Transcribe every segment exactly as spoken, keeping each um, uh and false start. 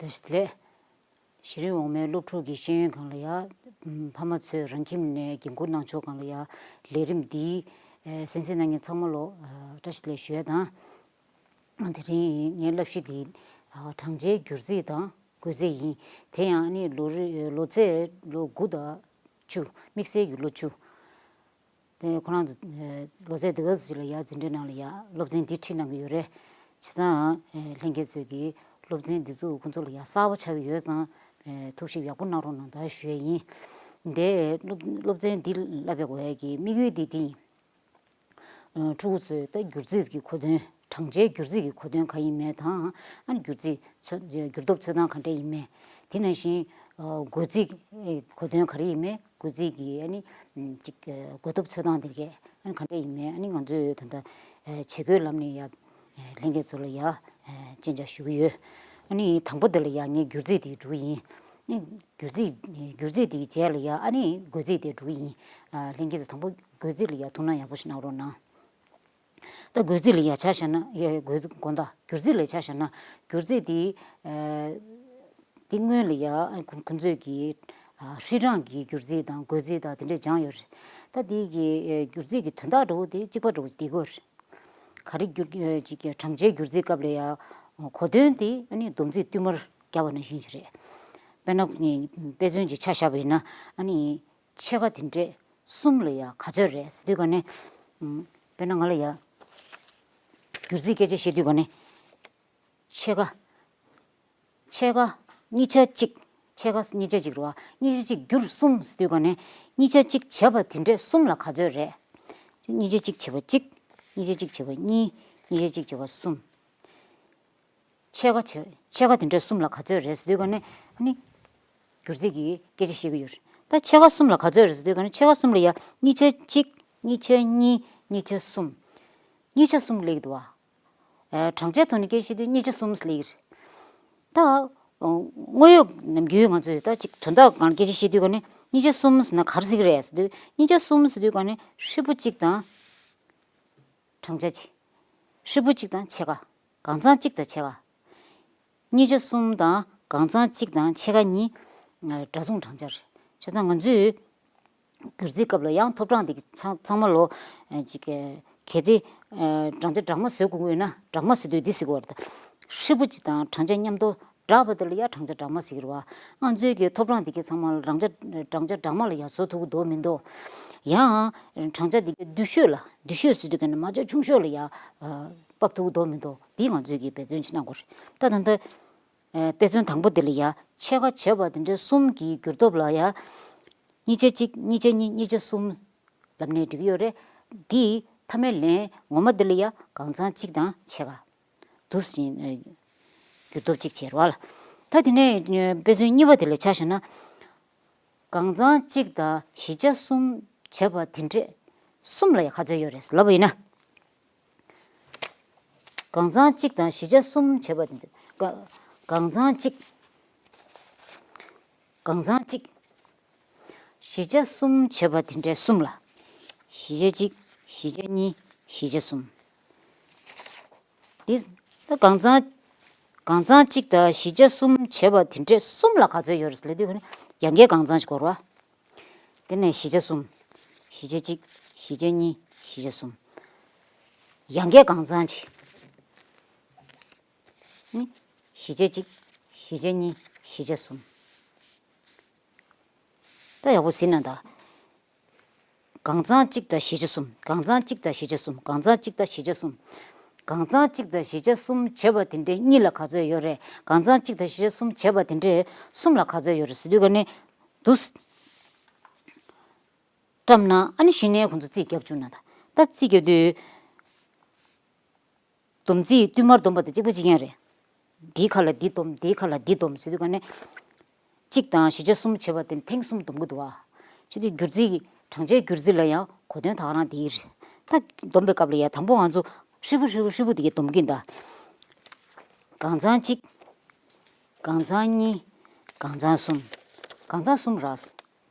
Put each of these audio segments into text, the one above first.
ལགས། གཞི་རིམ་འོག་མའི་སློབ་ཕྲུག་གི་ཤེས་ཡོན་སྒང་ལ་ཡ། ཕ་མ་ཚོས་རང་ཁྱིམ་ནས་འགན་འཁུར་གནང་ཕྱོགས་སྒང་ལ་ཡ། ལས་རིམ་འདིའི་གསན་གཟིགས་གནང་མཁན་ཚང་མ་ལོ་བཀྲ་ཤིས་བདེ་ལེགས་ཞུ་ཡ་དང་། དེ་རིང་ངའི་བསླབ་གཞི་འདི་བགྲང་བྱའི་སྒྱུར་རྩིས་དང་བགོ་རྩིས་ཡིན། དེ་ཡང་ཨ་ནི་ལོ་རེ་ལོ་ཚད་ལོ་དགུ་དང་བཅུ། དམིགས་བསལ་གྱི་ལོ་བཅུ། དེ་ཁོ་རང་ཚོ་ལོ་ཚད་འདི་ག་ཙམ་ཞིག་ལ་ཡ་འཛིན་གྲྭའི་ནང་ལ་ཡ་སློབ་ཚན་འདི་ཁྲིད་གནང་གི་ཡོད་རེད། བྱས་ཙང་ལྷན་རྒྱས་ཚོས་ཀྱིས་སློབ་ཚན་འདི་ཚོ་ཁོང་ཚོ་ལ་ཡ་གསར་པ་ཆགས་ཀྱི་ཡོད་ཙང་ཐུགས་ཞིབ་ཡག་པོ་གནང་རོགས་གནང་ད་ཞུ་ཡས་ཡིན། འདི་སློབ་སློབ་ཚན་འདི་བསླབ་པའི་དགོས་ཡས་ཀྱི་དམིགས་ཡུལ་འདི་འདི་ཡིན། ཕྲུ་གུ་ཚོས་ད་སྒྱུར་རྩིས་ཀྱི་གོ་དོན། བགྲང་བྱའི་སྒྱུར་རྩིས་ཀྱི་གོ་དོན་ག་ཡིན་མེད་དང་། ཨ་ནི་སྒྱུར་རྩིས་འཚོལ་སྒྱུར་སྟོབས་འཚོལ་སྟངས་ག་འདྲ་ཡིན་མེད། དེ་ནང་བཞིན་བགོ་རྩིས་ཀྱི་གོ་དོན་ག་རེ་ཡིན་མེད། བགོ་རྩིས་ཀྱི་ཨ་ནི་ཅིག་བགོ་སྟོབས་འཚོལ་སྟངས་དེ་གས་ཨ་ནི་ག་འདྲ་ཡིན་མེད། ཨ་ནི་ང་ཚོས་ད་ལྟ་བྱེད་སྒོའི་ལམ་ནས་ཡ་ལྷན་རྒྱས་ཚོ་ལ་ཡ་སྤྱན་འབྱར་ཞུ་གི་ཡོད། ཨ་ནི་དང་པོ་དེ་ལ་ཡ་ངས་སྒྱུར་རྩིས་དེ་འགྲོ་གི་ཡིན། ཨ་ནི་སྒྱུར་རྩིས་སྒྱུར་རྩིས་དེའི་རྗེས་ལ་ཡ་ཨ་ནི་བགོ་རྩིས་དེ་འགྲོ་གི་ཡིན། ལྷན་རྒྱས་ཚོ་དང་པོ་བགོ་རྩིས་ལ་ཡ་ཐུགས་སྣང་ཡག་པོ་ཞིག་གནང་རོགས་གནང་། ད་བགོ་རྩིས་ལ་ཡ་ཆ་བཞག་ན་ཡ་བགོ་རྩིས་དགོངས་དག་སྒྱུར་རྩིས་ལ་ཆ་བཞག་ན་སྒྱུར་རྩིས་དེ་ཨ་དེ་སྔོན་ལ་ཡ་ཁོ་ཁོ་ཚོས་ཀྱི་ཨ་ཧྲིལ་གྲངས་ཀྱི་སྒྱུར་རྩིས་དང་བགོ་རྩིས་དང་དེ་འདྲས་སྦྱངས་ཡོད་རེད། ད་དེ་གི་ཨ་སྒྱུར་རྩིས་ཀྱི་དོན་དག་འདྲ་བོ་དེ་གཅིག་པ་འདྲ་བོ་ཅིག་བསྡད་ཀྱི་ཡོད་རེད། ག་རེ་སྒྱུར་ཨ་ཅིག་གི་བགྲང་བྱའི་སྒྱུར་རྩིས་སྐབས་ལ་ཡ་གོ་དོན་དེ་ཨ་ནི་བསྡོམས་རྩིས་བསྟུད་མར་བརྒྱབ་པ་ནང་བཞིན་ཞིག་རེད། དཔེར་ན་དཔེ་མཚོན་ཅིག་ཆ་བཞག་པ་ཡིན་ན་ཨ་ནི། ཕྱེད་ཀ་དེ་འདྲས་གསུམ་ལ་ཡ་ག་ཚོད་རེད་ཟེར་དུས་ག་ནས། ཨམ། དཔེར་ན་ང་ལ་ཡ། སྒྱུར་རྩིས་སྐད་ཆ་བཤད་དུས་ག་ནས། ཕྱེད་ཀ་ཕྱེད་ཀ་གཉིས་ཆ་གཅིག་ཕྱེད་ཀ་གཉིས་ཆ་གཅིག་རེད་བ། གཉིས་ཆ་གཅིག་བསྒྱུར་གསུམ་ཟེར་དུས་ག་ནས། གཉིས་ཆ་གཅིག་བྱས་པ་དེ་འདྲས་གསུམ་ལ་ག་ཚོད་རེད། གཉིས་ཆ་གཅིག་བྱས་པ་གཅིག་གཉིས་ཆ་གཅིག་བྱས་པ་གཉིས། གཉིས་ཆ་གཅིག་བྱས་པ་གསུམ། ཕྱེད་ཀ་བྱེད། ཕྱེད་ཀ་དེ་འདྲ་གསུམ་ལ་ག་ཚོད་རེད་ཟེར་དུས་ག་ནས་ཨ་ནི། སྒྱུར་རྩིས་ཀྱི་སྐད་ཆ་བཤད་ཀྱི་ཡོད་རེད། ད་ཕྱེད་ཀ་གསུམ་ལ་ག་ཚོད་རེད་ཟེར་དུས་ག་ནས་ཕྱེད་ཀ་གསུམ་ལ་ཡ་གཉིས་ཆ་གཅིག་གཉིས་ཆ་གཉིས། གཉིས་ཆ་གསུམ། གཉིས་ཆ་གསུམ་སླེབས་ཀྱི་འདུག་བ། ཨ། བགྲང་བྱའི་ཐོག་ནས་སྐད་ཆ་བཤད་དུས་གཉིས་ཆ་གསུམ་སླེབས་ཀྱི་རེད། ད། ཨ། དངོས་ཡོད་ནམ་རྒྱུན་ང་ཚོས་ད་ཅིག་དོན་དག་སྒང་སྐད་ཆ་བཤད་དུས་ག་ནས་གཉིས་ཆ་གསུམ་ཟེར་ན་ག་རེ་ཟེར་གྱི་རེད་ཟེར་དུས། གཉིས་ཆ་གསུམ་ཟེར་དུས་ག་ནས་ཧྲིལ་པོ་གཅིག་དང་། བགྲང་བྱ་གཅིག་ཧྲིལ་པོ་གཅིག་དང་ཕྱེད་ཀ་གང་ཚང་གཅིག་དང་ཕྱེད་ཀ་གཉིས་ཆ་གསུམ་དང་གང་ཚང་གཅིག་དང་ཕྱེད་ཀ་གཉིས། ཨ། འདྲ་མཚུངས་བགྲང་བྱ་རེད། བྱས་ཙང་ང་ཚོས་སྒྱུར་རྩིས་སྐབས་ལ་ཡང་ཐོབ་གྲངས་དེ་ཚང་ཚང་མ་ལོ། ཨ། ཅིག་གལ་ཏེ། ཨ། བགྲང་བྱ་སྦྲགས་མ་བཟོ་དགོས་ཀྱི་ཡོད་ན་སྦྲགས་མ་ཟེར་དུས་འདི་ཟེར་དགོས་པ་རེད་ད། ཧྲིལ་པོ་གཅིག་དང་བགྲང་བྱ་མཉམ་དུ་སྦྲགས་པ་དེ་ལ་ཡང་བགྲང་བྱ་སྦྲགས་མ་ཟེར་གྱི་རེད་བ། ང་ཚོའི་གི་ཐོབ་གྲངས་དེ་གའི་ཚང་མ་ལ་བགྲང་བྱ་བགྲང་བྱ་སྦྲགས་མ་ལ་ཡང་བཟོ་ཐུབ་ཀྱི་འདུག་མི་འདུག་ཡང་བགྲང་བྱ་དེ་གའི་མདུད་ཤོས་ལ། མདུད་ཤོས་ཟེར་དུས་ག་ནས་མ་ཆ་ཆུང་ཤོས་ལ་ཡང་། ཨ། ཕབ་ཐུབ་ཀྱི་འདུག་མི་འདུག་འདི་ང་ཚོས་གི་འབད་བརྩོན་ཅིག་གནང་དགོས་རེད། ད་ད་ལྟ། ཨ། དཔེ་མཚོན་དང་པོ་དེ་ལ་ཡ་ཕྱེད་ཀ་བྱས་པ་དེ་འདྲའི་གསུམ་གྱི་སྒྱུར་སྟོབས་ལ་ཡ། གཉིས་ཆ་གཅིག་གཉིས་ཆ་གཉིས། གཉིས་ཆ་གསུམ་ལབ་ནས་འགྲིག་གི་ཡོད་རེད། འདི་མཐའ་མའི་ལན་ངོ་མ་དེ་ལ་ཡ་གང་ཚང་གཅིག་དང་ཕྱེད་ཀ་འདུག་སེ་བྱས། ཨ། སྒྱུར་སྟོབས་གཅིག་བྱས་རེད་བ་ལ། ད་དེ་ནས་དཔེ་མཚོན་གཉིས་པ་དེ་ལ་ཆ་བཞག་ན། གང་ཚང་གཅིག་དང་བཞི་ཆ་གསུམ་བྱས་པ་དེ་འདྲས་གསུམ་ལ་ཡ་ག་ཚོད་ཡོད་རེད་ལབ་པ་ཡིན་ན། གང་ཚང་གཅིག་དང་བཞི་ཆ་གསུམ་བྱས་པ་དེ་འདྲས། ག- གང་ཚང་གཅིག་གང་ཚང་གཅིག་བཞི་ཆ་གསུམ་བྱས་པ་དེ་འདྲས་གསུམ་ལ། བཞི་ཆ་གཅིག་བཞི་ཆ་གཉིས། བཞི་ཆ་གསུམ། འདི། ད་གང་ཚང་། གང་ཚང་གཅིག་དང་བཞི་ཆ་གསུམ་བྱས་པ་དེ་འདྲས་གསུམ་ལ་ག་ཚོད་ཡོད་རེད་ལབ་དུས་ག་ནས་ཡང་བསྐྱར་གང་ཚང་ཞིག་དགོས་རེད་བ། དེ་ནས་བཞི་ཆ་གསུམ། བཞི་ཆ་གཅིག་བཞི་ཆ་གཉིས། བཞི་ཆ་གསུམ། ཡང་བསྐྱར་གང་ཚང་ཅིག་ནི། བཞི་ཆ་གཅིག་བཞི་ཆ་གཉིས། བཞི་ཆ་གསུམ། ད་ཡག་པོ་གཟིགས་ན་ད། གང་ཚང་གཅིག་དང་བཞི་ཆ་གསུམ། གང་ཚང་གཅིག་དང་བཞི་ཆ་གསུམ། གང་ཚང་གཅིག་དང་བཞི་ཆ་གསུམ། གང་ཚང་གཅིག་དང་བཞི་ཆ་གསུམ་བྱས་པ་དེ་འདྲའི་གཉིས་ལ་ག་ཚོད་ཡོད་རེད། གང་ཚང་གཅིག་དང་བཞི་ཆ་གསུམ་བྱས་པ་དེ་འདྲའི་གསུམ་ལ་ག་ཚོད་ཡོད་རེད་ཟེར་དུས་ག་ནས་འདུག་བཀྲམ་ན། ཨ་ནི་གཞི་ནས་ཁོང་ཚོ་རྩིས་བརྒྱབ་བཅུག་ན་ད། ད་རྩིས་བརྒྱབ་དུས། སྡོམ་རྩིས་བསྟུད་མར་སྡོམ་པ་དང་གཅིག་པ་གཅིག་རྐྱང་རེད། འདིའི་ཁ་ལ་འདི་སྡོམ། འདིའི་ཁ་ལ་འདི་སྡོམ་ཟེར་དུས་ག་ནས། གཅིག་དང་བཞི་ཆ་གསུམ་བྱས་པ་དེ་ཐེངས་གསུམ་སྡོམ་གྱི་འདུག་བ། བྱས་དུས་སྒྱུར་རྩིས་ཀྱི་བགྲང་བྱའི་སྒྱུར་རྩིས་ལ་ཡང་གོ་དོན་ད་ག་རང་དེ་ཡིན་རེད། ད་སྡོམ་པའི་སྐབས་ལ་ཡང་དང་པོ་ང་ཚོ་ཧྲིལ་པོ་ཧྲིལ་པོ་ཧྲིལ་པོ་དེ་གའི་སྡོམ་གྱི་ཡིན་ད། གང་ཚང་གཅིག་གང་ཚང་གཉིས། གང་ཚང་གསུམ། གང་ཚང་གསུམ་རག་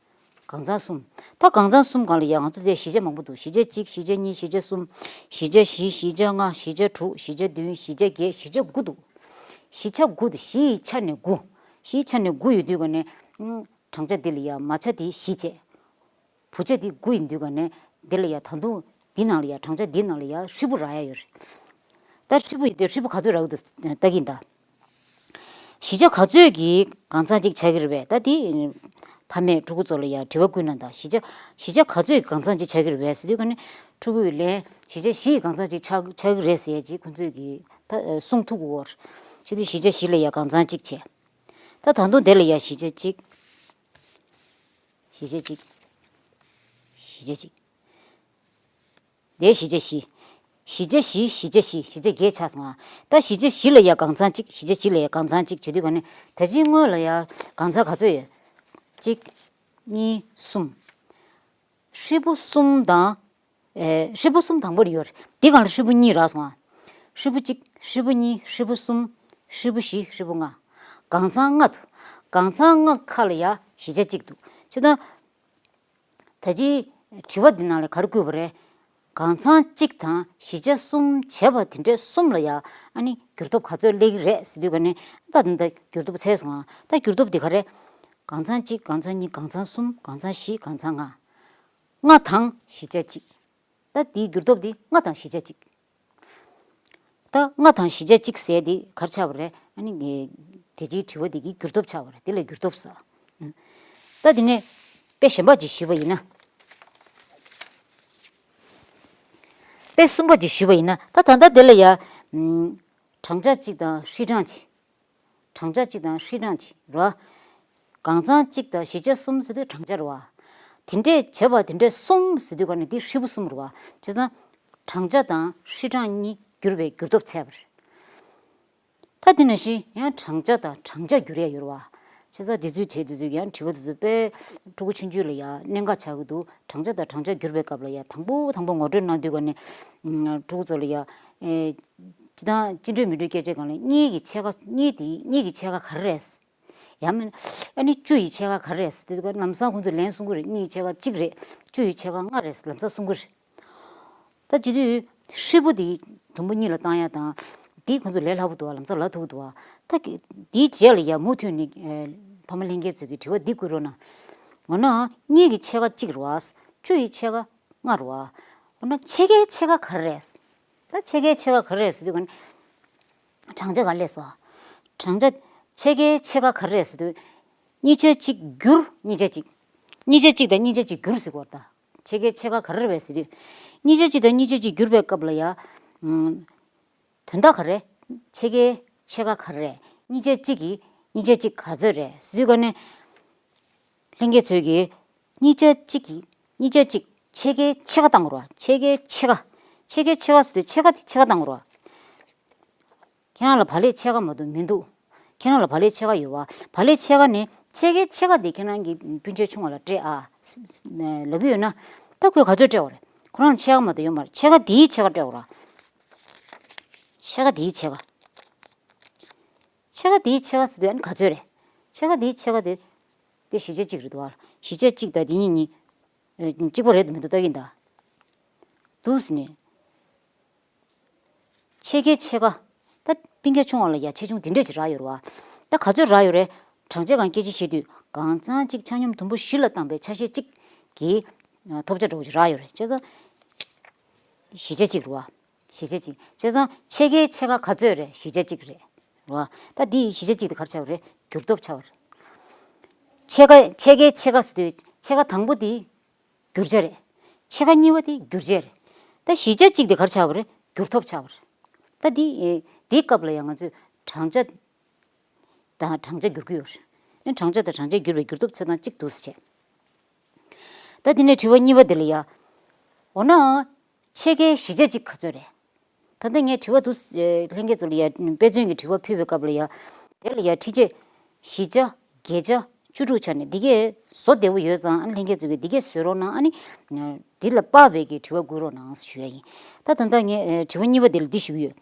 གང་ཚང་གསུམ། ད་གང་ཚང་གསུམ་སྒང་ལ་ཡ་ང་ཚོ་དེ་བཞི་ཆ་མང་པོ་འདུག་བཞི་ཆ་གཅིག་བཞི་ཆ་གཉིས། བཞི་ཆ་གསུམ། བཞི་ཆ་བཞི། བཞི་ཆ་ལྔ། བཞི་ཆ་དྲུག་བཞི་ཆ་བདུན། བཞི་ཆ་བརྒྱད། བཞི་ཆ་དགུ་འདུག་བཞི་ཆ་དགུ་དང་བཞི་ཡི་ཆ་ནས་དགུ། བཞི་ཡི་ཆ་ནས་དགུ་ཡོད་དུས་ག་ནས། ཨུམ། བགྲང་བྱ་འདི་ལ་ཡ་མ་ཆ་དེ་བཞི་བྱས། བུ་ཆ་དེ་དགུ་ཡིན་དུས་ག་ནས་འདི་ལ་ཡ་ད་དུང་འདི་ནང་ལ་ཡ་བགྲང་བྱ་འདི་ནང་ལ་ཡ་ཧྲིལ་པོ་རག་ཡ་ཡོད་རེད། ད་ཧྲིལ་པོ་ཡིན་དུས་ཧྲིལ་པོ་ག་ཚོད་རག་གི་འདུག་ལྟ་གི་ཡིན་ད། བཞི་ཆ་ག་ཚོད་ཀྱི་གང་ཚང་གཅིག་ཆགས་ཀྱི་རེད་པས། ད་དེ་ཕ་མས་ཕྲུ་གུ་ཚོ་ལ་ཡ་དྲི་བ་བསྐུར་ན་ད། བཞི་ཆ་བཞི་ཆ་ག་ཚོད་ཀྱི་གང་ཚང་གཅིག་ཆགས་ཀྱི་རེད་པས་ཟེར་དུས་ག་ནས་ཕྲུ་གུས་ལན་བཞི་ཆ་བཞི་ཡི་གང་ཚང་གཅིག་ཆགས་ཆགས་ཀྱི་རེད་ཟེར་ཡས་ཅིག་ཁོང་ཚོས་ཀྱིས་ད་གསུང་ཐུབ་ཀྱི་ཡོད་རེད། བྱས་དུས་བཞི་ཆ་བཞི་ལ་ཡ་གང་ཚང་གཅིག་བྱས། ད་ད་དུང་དེ་ལ་ཡ་བཞི་ཆ་གཅིག་བཞི་ཆ་གཅིག་བཞི་ཆ་གཅིག་དེ་བཞི་ཆ་བཞི། བཞི་ཆ་བཞི། བཞི་ཆ་བཞི། བཞི་ཆ་བརྒྱད་ཆགས་སོང་ང་། ད་བཞི་ཆ་བཞི་ལ་ཡ་གང་ཚང་གཅིག་བཞི་ཆ་བཞི་ལ་ཡ་གང་ཚང་གཅིག་བྱེད་དུས་ག་ནས་ད་ཅིའི་སྔོན་ལ་ཡ་གང་ཚང་ག་ཚོད་ཡོད། གཅིག་གཉིས། གསུམ། ཧྲིལ་པོ་གསུམ་དང་། ཨེ། ཧྲིལ་པོ་གསུམ་དང་པོར་ཡོད་རེད། འདི་སྒང་ལ་ཧྲིལ་པོ་གཉིས་རག་སོང་ང་། ཧྲིལ་པོ་གཅིག་ཧྲིལ་པོ་གཉིས། ཧྲིལ་པོ་གསུམ། ཧྲིལ་པོ་བཞི། ཧྲིལ་པོ་ལྔ། གང་ཚང་ལྔ་འདུག་གང་ཚང་ལྔ་ཁ་ལ་ཡ་བཞི་ཆ་གཅིག་འདུག་བྱས་ཙང་། ད་ཅིའི་དྲི་བ་འདི་ནང་ལ་ག་རེ་བཀོད་པ་རེད། གང་ཚང་གཅིག་དང་བཞི་ཆ་གསུམ་བྱས་པ་དེ་འདྲའི་གསུམ་ལ་ཡ་ཨ་ནི་འགྱུར་ལྡོག་ག་ཚོད་སླེབས་ཀྱི་རེད་ཟེར་དུས་ག་ནས་ད་འདི་འགྱུར་ལྡོག་འཚལ་སོང་ང་། ད་འགྱུར་ལྡོག་འདི་ག་རེད། གང་ཚང་གཅིག་གང་ཚང་གཉིས། གང་ཚང་གསུམ། གང་ཚང་བཞི། གང་ཚང་ལྔ། ལྔ་དང་བཞི་ཆ་གཅིག་ད་འདིའི་འགྱུར་ལྡོག་འདི་ལྔ་དང་བཞི་ཆ་གཅིག་ད་ལྔ་དང་བཞི་ཆ་གཅིག་ཟེར་དེ་ག་རེ་ཆགས་པ་རེད། ཨ་ནི་ངས་དེ་ཅིའི་དྲི་བ་དེ་གི་འགྱུར་ལྡོག་ཆགས་པ་རེད། དེ་ལ་འགྱུར་ལྡོག་ཟེར། ད་དེ་ནས་དཔེ་གཞན་པ་ཅིག་ཞུས་པ་ཡིན་ན། དཔེ་གསུམ་པ་ཅིག་ཞུས་པ་ཡིན་ན། ད་ད་ལྟ་དེ་ལ་ཡ། ཨམ། བགྲང་བྱ་གཅིག་དང་ཧྲིལ་གྲངས་གཅིག་བགྲང་བྱ་གཅིག་དང་ཧྲིལ་གྲངས་གཅིག་རེད་བ། གང་ཚང་གཅིག་དང་བཞི་ཆ་གསུམ་ཟེར་དུས་བགྲང་བྱ་རེད་བ། དེ་འདྲས་བྱས་པ་དེ་འདྲས་གསུམ་ཟེར་དུས་ག་ནས་འདི་ཧྲིལ་པོ་གསུམ་རེད་བ། བྱས་ཙང་། བགྲང་བྱ་དང་ཧྲིལ་གྲངས་གཉིས་བསྒྱུར་བའི་འགྱུར་ལྡོག་འཚལ་བ་རེད། ད་དེ་ནང་བཞིན་ཡང་བགྲང་བྱ་དང་བགྲང་བྱ་བསྒྱུར་ཡ་ཡོད་རེད་བ། བྱས་ཙང་དེ་ཚོའི་བྱས་དེ་ཚོའི་ཡང་དྲི་བ་དེ་ཚོ་དཔེ་ཕྲུ་གུ་ཆུང་ཆུང་ལ་ཡ་གནད་འགག་ཆགས་ཀྱི་འདུག་བགྲང་བྱ་དང་བགྲང་བྱ་བསྒྱུར་བའི་སྐབས་ལ་ཡ་དང་པོ་དང་པོ་ངོ་སྤྲོད་གནང་དུས་ག་ནས། ཕྲུ་གུ་ཚོ་ལ་ཡ། ཨེ། སྤྱིར་བཏང་སྤྱི་འགྲོས་མི་འགྲོས་སྐད་ཆ་སྒང་ལ་གཉིས་ཀྱི་ཕྱེད་ཀ་གཉིས་དེ་གཉིས་ཀྱི་ཕྱེད་ཀ་ག་རེ་རེད། ཡང་མིན། ཨ་ནི་བཅུ་ཡི་ཕྱེད་ཀ་ག་རེ་རེད་ཟེར་དུས་ལམ་སང་ཁོང་ཚོས་ལན་གསུང་གི་རེད། གཉིས་ཡི་ཕྱེད་ཀ་གཅིག་རེད། བཅུ་ཡི་ཕྱེད་ཀ་ལྔ་རེད་ལམ་སང་གསུང་གི་རེད། ད་བྱེད་དུས་ཧྲིལ་པོ་དེ་དུམ་བུ་གཉིས་ལ་བཏང་ཡ་དང་། དེ་ཁོང་ཚོས་ལས་སླ་པོ་འདུག་བ། ལམ་སང་ལབ་ཐུབ་ཀྱི་འདུག་བ། ད་གི་དེའི་རྗེས་ལ་ཡ་མུ་མཐུད་ནས་ཨེ། ཕ་མ་ལྷན་རྒྱས་ཚོས་ཀྱི་དྲི་བ་འདི་བསྐུར་རོགས་གནང་། འོ་ན་གཉིས་ཀྱི་ཕྱེད་ཀ་གཅིག་རེད་བ། བཅུ་ཡི་ཕྱེད་ཀ་ལྔ་རེད་བ། འོ་ན་ཕྱེད་ཀའི་ཕྱེད་ཀ་ག་རེ་རེད། ད་ཕྱེད་ཀའི་ཕྱེད་ཀ་ག་རེ་རེད་ཟེར་དུས་ག་ནས། བགྲང་བྱ་ག་ལས་སོ། བགྲང་བྱ། ཕྱེད་ཀའི་ཕྱེད་ཀ་ག་རེ་རེད་ཟེར་དུས། གཉིས་ཆ་གཅིག་བསྒྱུར་གཉིས་ཆ་གཅིག་གཉིས་ཆ་གཅིག་དང་གཉིས་ཆ་གཅིག་བསྒྱུར་ཟེར་གོ་ད། ཕྱེད་ཀའི་ཕྱེད་ཀ་ག་རེ་རེད་ཟེར་དུས། གཉིས་ཆ་གཅིག་དང་གཉིས་ཆ་གཅིག་བསྒྱུར་བའི་སྐབས་ལ་ཡ། ཨམ། དོན་དག་ག་རེ། ཕྱེད་ཀའི་ཕྱེད་ཀ་ག་རེ་རེད། གཉིས་ཆ་གཅིག་གི་གཉིས་ཆ་གཅིག་ག་ཚོད་རེད་ཟེར་དུས་ག་ནས། ལྷན་རྒྱས་ཚོས་ཀྱིས། གཉིས་ཆ་གཅིག་གི། གཉིས་ཆ་གཅིག་ཕྱེད་ཀའི་ཕྱེད་ཀ་བཏང་དགོས་རེད་བ། ཕྱེད་ཀའི་ཕྱེད་ཀ་ཕྱེད་ཀའི་ཕྱེད་ཀ་ཟེར་དུས་ཕྱེད་ཀ་དེ་ཕྱེད་ཀ་བཏང་དགོས་རེད་བ། ཁྱེད་རང་ལ་བག་ལེབ་ཕྱེད་ཀ་མ་གཏོགས་མི་འདུག་ཁྱེད་རང་ལ་བག་ལེབ་ཕྱེད་ཀ་ཡོད་བ། བག་ལེབ་ཕྱེད་ཀ་ནི་ཕྱེད་ཀའི་ཕྱེད་ཀ་དེ་ཁྱེད་རང་གི་སྤུན་མཆེད་ཆུང་བ་ལ་སྤྲད་ཨ། ལབ་ཀྱི་ཡོད་ན། ད་ཁོས་ག་ཚོད་སྤྲད་པ་རེད། ཁོ་རང་ལ་ཕྱེད་ཀ་མ་གཏོགས་ཡོད་མ་རེད། ཕྱེད་ཀ་དེའི་ཕྱེད་ཀ་སྤྲད་པ་རེད། ཕྱེད་ཀ་དེའི་ཕྱེད་ཀ་ཕྱེད་ཀ་དེའི་ཕྱེད་ཀ་ཟེར་དུས་ཨ་ནི་ག་ཚོད་རེད། ཕྱེད་ཀ་དེའི་ཕྱེད་ཀ་དེ། དེ་བཞི་ཆ་གཅིག་རེད་འདུག་བ། བཞི་ཆ་གཅིག་དང་དེ་གཉིས་གཉིས། ཨེ། གཅིག་པ་རེད་འདུག་མི་འདུག་ལྟ་གིན་ད། འདུག་ཟེར་ནས། ཕྱེད་ཀའི་ཕྱེད་ཀ་ད་སྤུན་ཀྱག་ཆུང་བ་ལ་ཡ་ཆེ་ཆུང་དེ་འདྲས་ཅིག་རག་ཡོད་རེད་བ། ད་ག་ཚོད་རག་ཡོད་རེད། བགྲང་བྱ་སྒང་སྐད་ཆ་བཤད་དུས་གང་ཚང་གཅིག་ཆ་སྙོམས་དུམ་བུ་བཞི་ལ་བཏང་པའི་ཆ་ཤས་གཅིག་གི་ཐོབ་བྱ་འདྲ་བོ་ཅིག་རག་ཡོད་རེད། བྱས་ཙང་། བཞི་ཆ་གཅིག་རེད་བ། བཞི་ཆ་གཅིག་བྱས་ཙང་ཕྱེད་ཀའི་ཕྱེད་ཀ་ག་ཚོད་རེད། བཞི་ཆ་གཅིག་རེད་བ། ད་འདི་བཞི་ཆ་གཅིག་དེ་ག་རེ་ཆགས་པ་རེད། འགྱུར་ལྡོག་ཆགས་པ་རེད། ཕྱེད་ཀ་ཕྱེད་ཀའི་ཕྱེད་ཀ་ཟེར་དུས་ཕྱེད་ཀ་དང་པོ་དེ་བསྒྱུར་བྱ་རེད། ཕྱེད་ཀ་གཉིས་པ་དེ་བསྒྱུར་བྱ་རེད། ད་བཞི་ཆ་གཅིག་དེ་ག་རེ་ཆགས་པ་རེད། འགྱུར་ལྡོག་ཆགས་པ་རེད། ད་འདི་ཨེ། འདིའི་སྐབས་ལ་ཡང་ང་ཚོས་བགྲང་བྱ་དང་བགྲང་བྱ་བསྒྱུར་གྱི་ཡོད་རེད། ཨེ། བགྲང་བྱ་དང་བགྲང་བྱ་བསྒྱུར་བའི་འགྱུར་ལྡོག་འཚོལ་སྟངས་གཅིག་འདུག་ཟེར་བྱས། ད་དེ་ནས་དྲི་བ་གཉིས་པ་དེ་ལ་ཡ། འོ་ན། ཕྱེད་ཀའི་བཞི་ཆ་གཅིག་ག་ཚོད་རེད། ད་ལྟ་ངས་དྲི་བ་འདུག་ལྷན་རྒྱས་ཚོ་ལ་ཡ་དཔེ་མཚོན་གྱི་དྲི་བ་ཕུལ་བའི་སྐབས་ལ་ཡ། དེ་ལ་ཡ་ཁྲི་ཆ། བཞི་ཆ། བརྒྱད་ཆ། བཅུ་དྲུག་ཆ་ནས་འདི་གས་བཟོ་བདེ་བོ་ཡོད་ཙང་ཨ་ནི་ལྷན་རྒྱས་ཚོ་གིས་འདི་གས་བཟོས་རོགས་གནང་། ཨ་ནི། འདི་ལ་དཔག་པའི་གི་དྲི་བ་བསྐུར་རོགས་གནང་ཞུ་ཡ་ཡིན། ད་ད་ལྟ་ངས་དྲི་བ་གཉིས་པ་འདི་ལ་འདི་ཞུ་གི་ཡོད།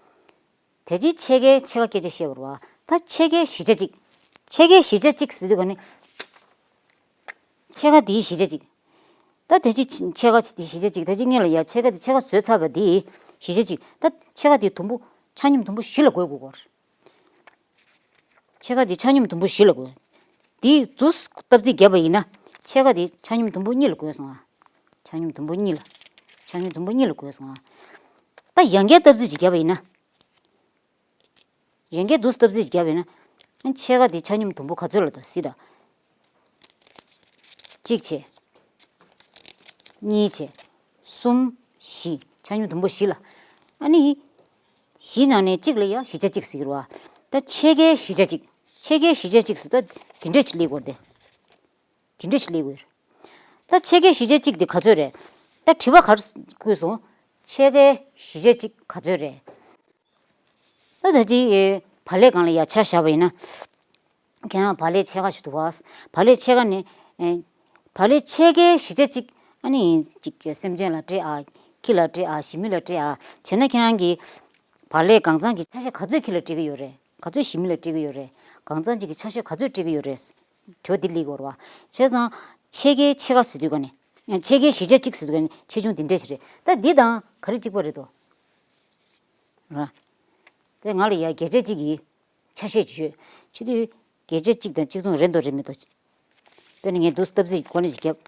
དེ་རྗེས་ཕྱེད་ཀའི་ཕྱེད་ཀ་སྐད་ཆ་བཤད་པ་རེད་བ། ད་ཕྱེད་ཀའི་བཞི་ཆ་གཅིག་ཕྱེད་ཀའི་བཞི་ཆ་གཅིག་ཟེར་དུས་ག་ནི། ཕྱེད་ཀ་དེའི་བཞི་ཆ་གཅིག་ད་དེ་རྗེས་ཕྱེད་ཀ་དེའི་བཞི་ཆ་གཅིག་ད་ཅི་སྔོན་ལ་ཡ་ཕྱེད་ཀ་དེ་ཕྱེད་ཀ་བཟོས་ཚར་བ་དེའི་བཞི་ཆ་གཅིག་ད་ཕྱེད་ཀ་དེ་དུམ་བུ་ཆ་སྙོམས་དུམ་བུ་བཞི་ལ་བགོ་དགོས་ཀྱི་ཡོད་རེད། ཕྱེད་ཀ་དེ་ཆ་སྙོམས་དུམ་བུ་བཞི་ལ་བགོས། དེ་འདུག་སྟབས་རྩིས་བརྒྱབ་པ་ཡིན་ན། ཕྱེད་ཀ་དེ་ཆ་སྙོམས་དུམ་བུ་གཉིས་ལ་བགོས་སོང་ང་། ཆ་སྙོམས་དུམ་བུ་གཉིས་ལ། ཆ་སྙོམས་དུམ་བུ་གཉིས་ལ་བགོས་སོང་ང་། ད་ཡང་བསྐྱར་སྟབས་རྩིས་ཅིག་བརྒྱབ་པ་ཡིན་ན། ཡང་བསྐྱར་འདུག་སྟབས་རྩིས་ཅིག་བརྒྱབ་པ་ཡིན་ན། ཕྱེད་ཀ་དེ་ཆ་སྙོམས་དུམ་བུ་ག་ཚོད་ལ་འདུག་སྲིད་ད། གཅིག་བྱས། གཉིས་བྱས། གསུམ། བཞི། ཆ་སྙོམས་དུམ་བུ་བཞི་ལ། ཨ་ནི། བཞི་ནང་ནས་གཅིག་ལ་ཡ་བཞི་ཆ་གཅིག་ཟེར་གྱི་རེད་བ། ད་ཕྱེད་ཀའི་བཞི་ཆ་གཅིག་ཕྱེད་ཀའི་བཞི་ཆ་གཅིག་ཟེར་ད་དེ་འདྲས་ཅིག་སླེབས་ཀྱི་ཡོད་རེད་དེ། དེ་འདྲས་ཅིག་སླེབས་ཀྱི་ཡོད་རེད། ད་ཕྱེད་ཀའི་བཞི་ཆ་གཅིག་དེ་ག་ཚོད་རེད། ད་དྲི་བ་ག་རེ་བཀོད་སོང་། ཕྱེད་ཀའི་བཞི་ཆ་གཅིག་ག་ཚོད་རེད། ད་ད་ཅི་བག་ལེབ་སྒང་ལ་ཡ་ཆ་བཞག་པ་ཡིན་ན། ཁྱེད་རང་བག་ལེབ་ཕྱེད་ཀ་ཞིག་འདུག་བ། བག་ལེབ་ཕྱེད་ཀ་ནི། ཨེ། བག་ལེབ་ཕྱེད་ཀའི་བཞི་ཆ་གཅིག་ཨ་ནི་གཅིག་སེམས་ཅན་ལ་སྤྲད་ཨ། ཁྱི་ལ་སྤྲད་ཨ། ཞི་མི་ལ་སྤྲད་ཨ། བྱས་ན་ཁྱེད་རང་གིས་བག་ལེབ་གང་ཚང་གི་ཆ་ཤས་ག་ཚོད་ཁྱི་ལ་སྤྲད་ཀྱི་ཡོད་རེད། ག་ཚོད་ཞི་མི་ལ་སྤྲད་ཀྱི་ཡོད་རེད། གང་ཚང་གཅིག་གི་ཆ་ཤས་ག་ཚོད་སྤྲད་ཀྱི་ཡོད་རེད། དྲི་བ་འདི་སླེབས་ཀྱི་ཡོད་རེད་བ། བྱས་ཙང་། ཕྱེད་ཀའི་ཕྱེད་ཀ་ཟེར་དུས་ག་ནས། ཕྱེད་ཀའི་བཞི་ཆ་གཅིག་ཟེར་དུས་ག་ནས་ཆེ་ཆུང་འདི་འདྲས་ཞིག་རེད། ད་འདི་དང་ག་རེ་གཅིག་པ་རེད་དོ། ར། དེ་ང་ལ་ཡ་བརྒྱ་ཆ་གཅིག་གི་ཆ་ཤས་ཅིག་ཡོད། བྱེད་དུས་བརྒྱ་ཆ་གཅིག་དང་གཅིག་མཚུངས་རེད་འདུག་རེད་མི་འདུག་དཔེར་ན་ངས་འདུག་སྟབས་རྩིས་ཀྱི་སྒོ་ནས་ཅིག་བརྒྱབ།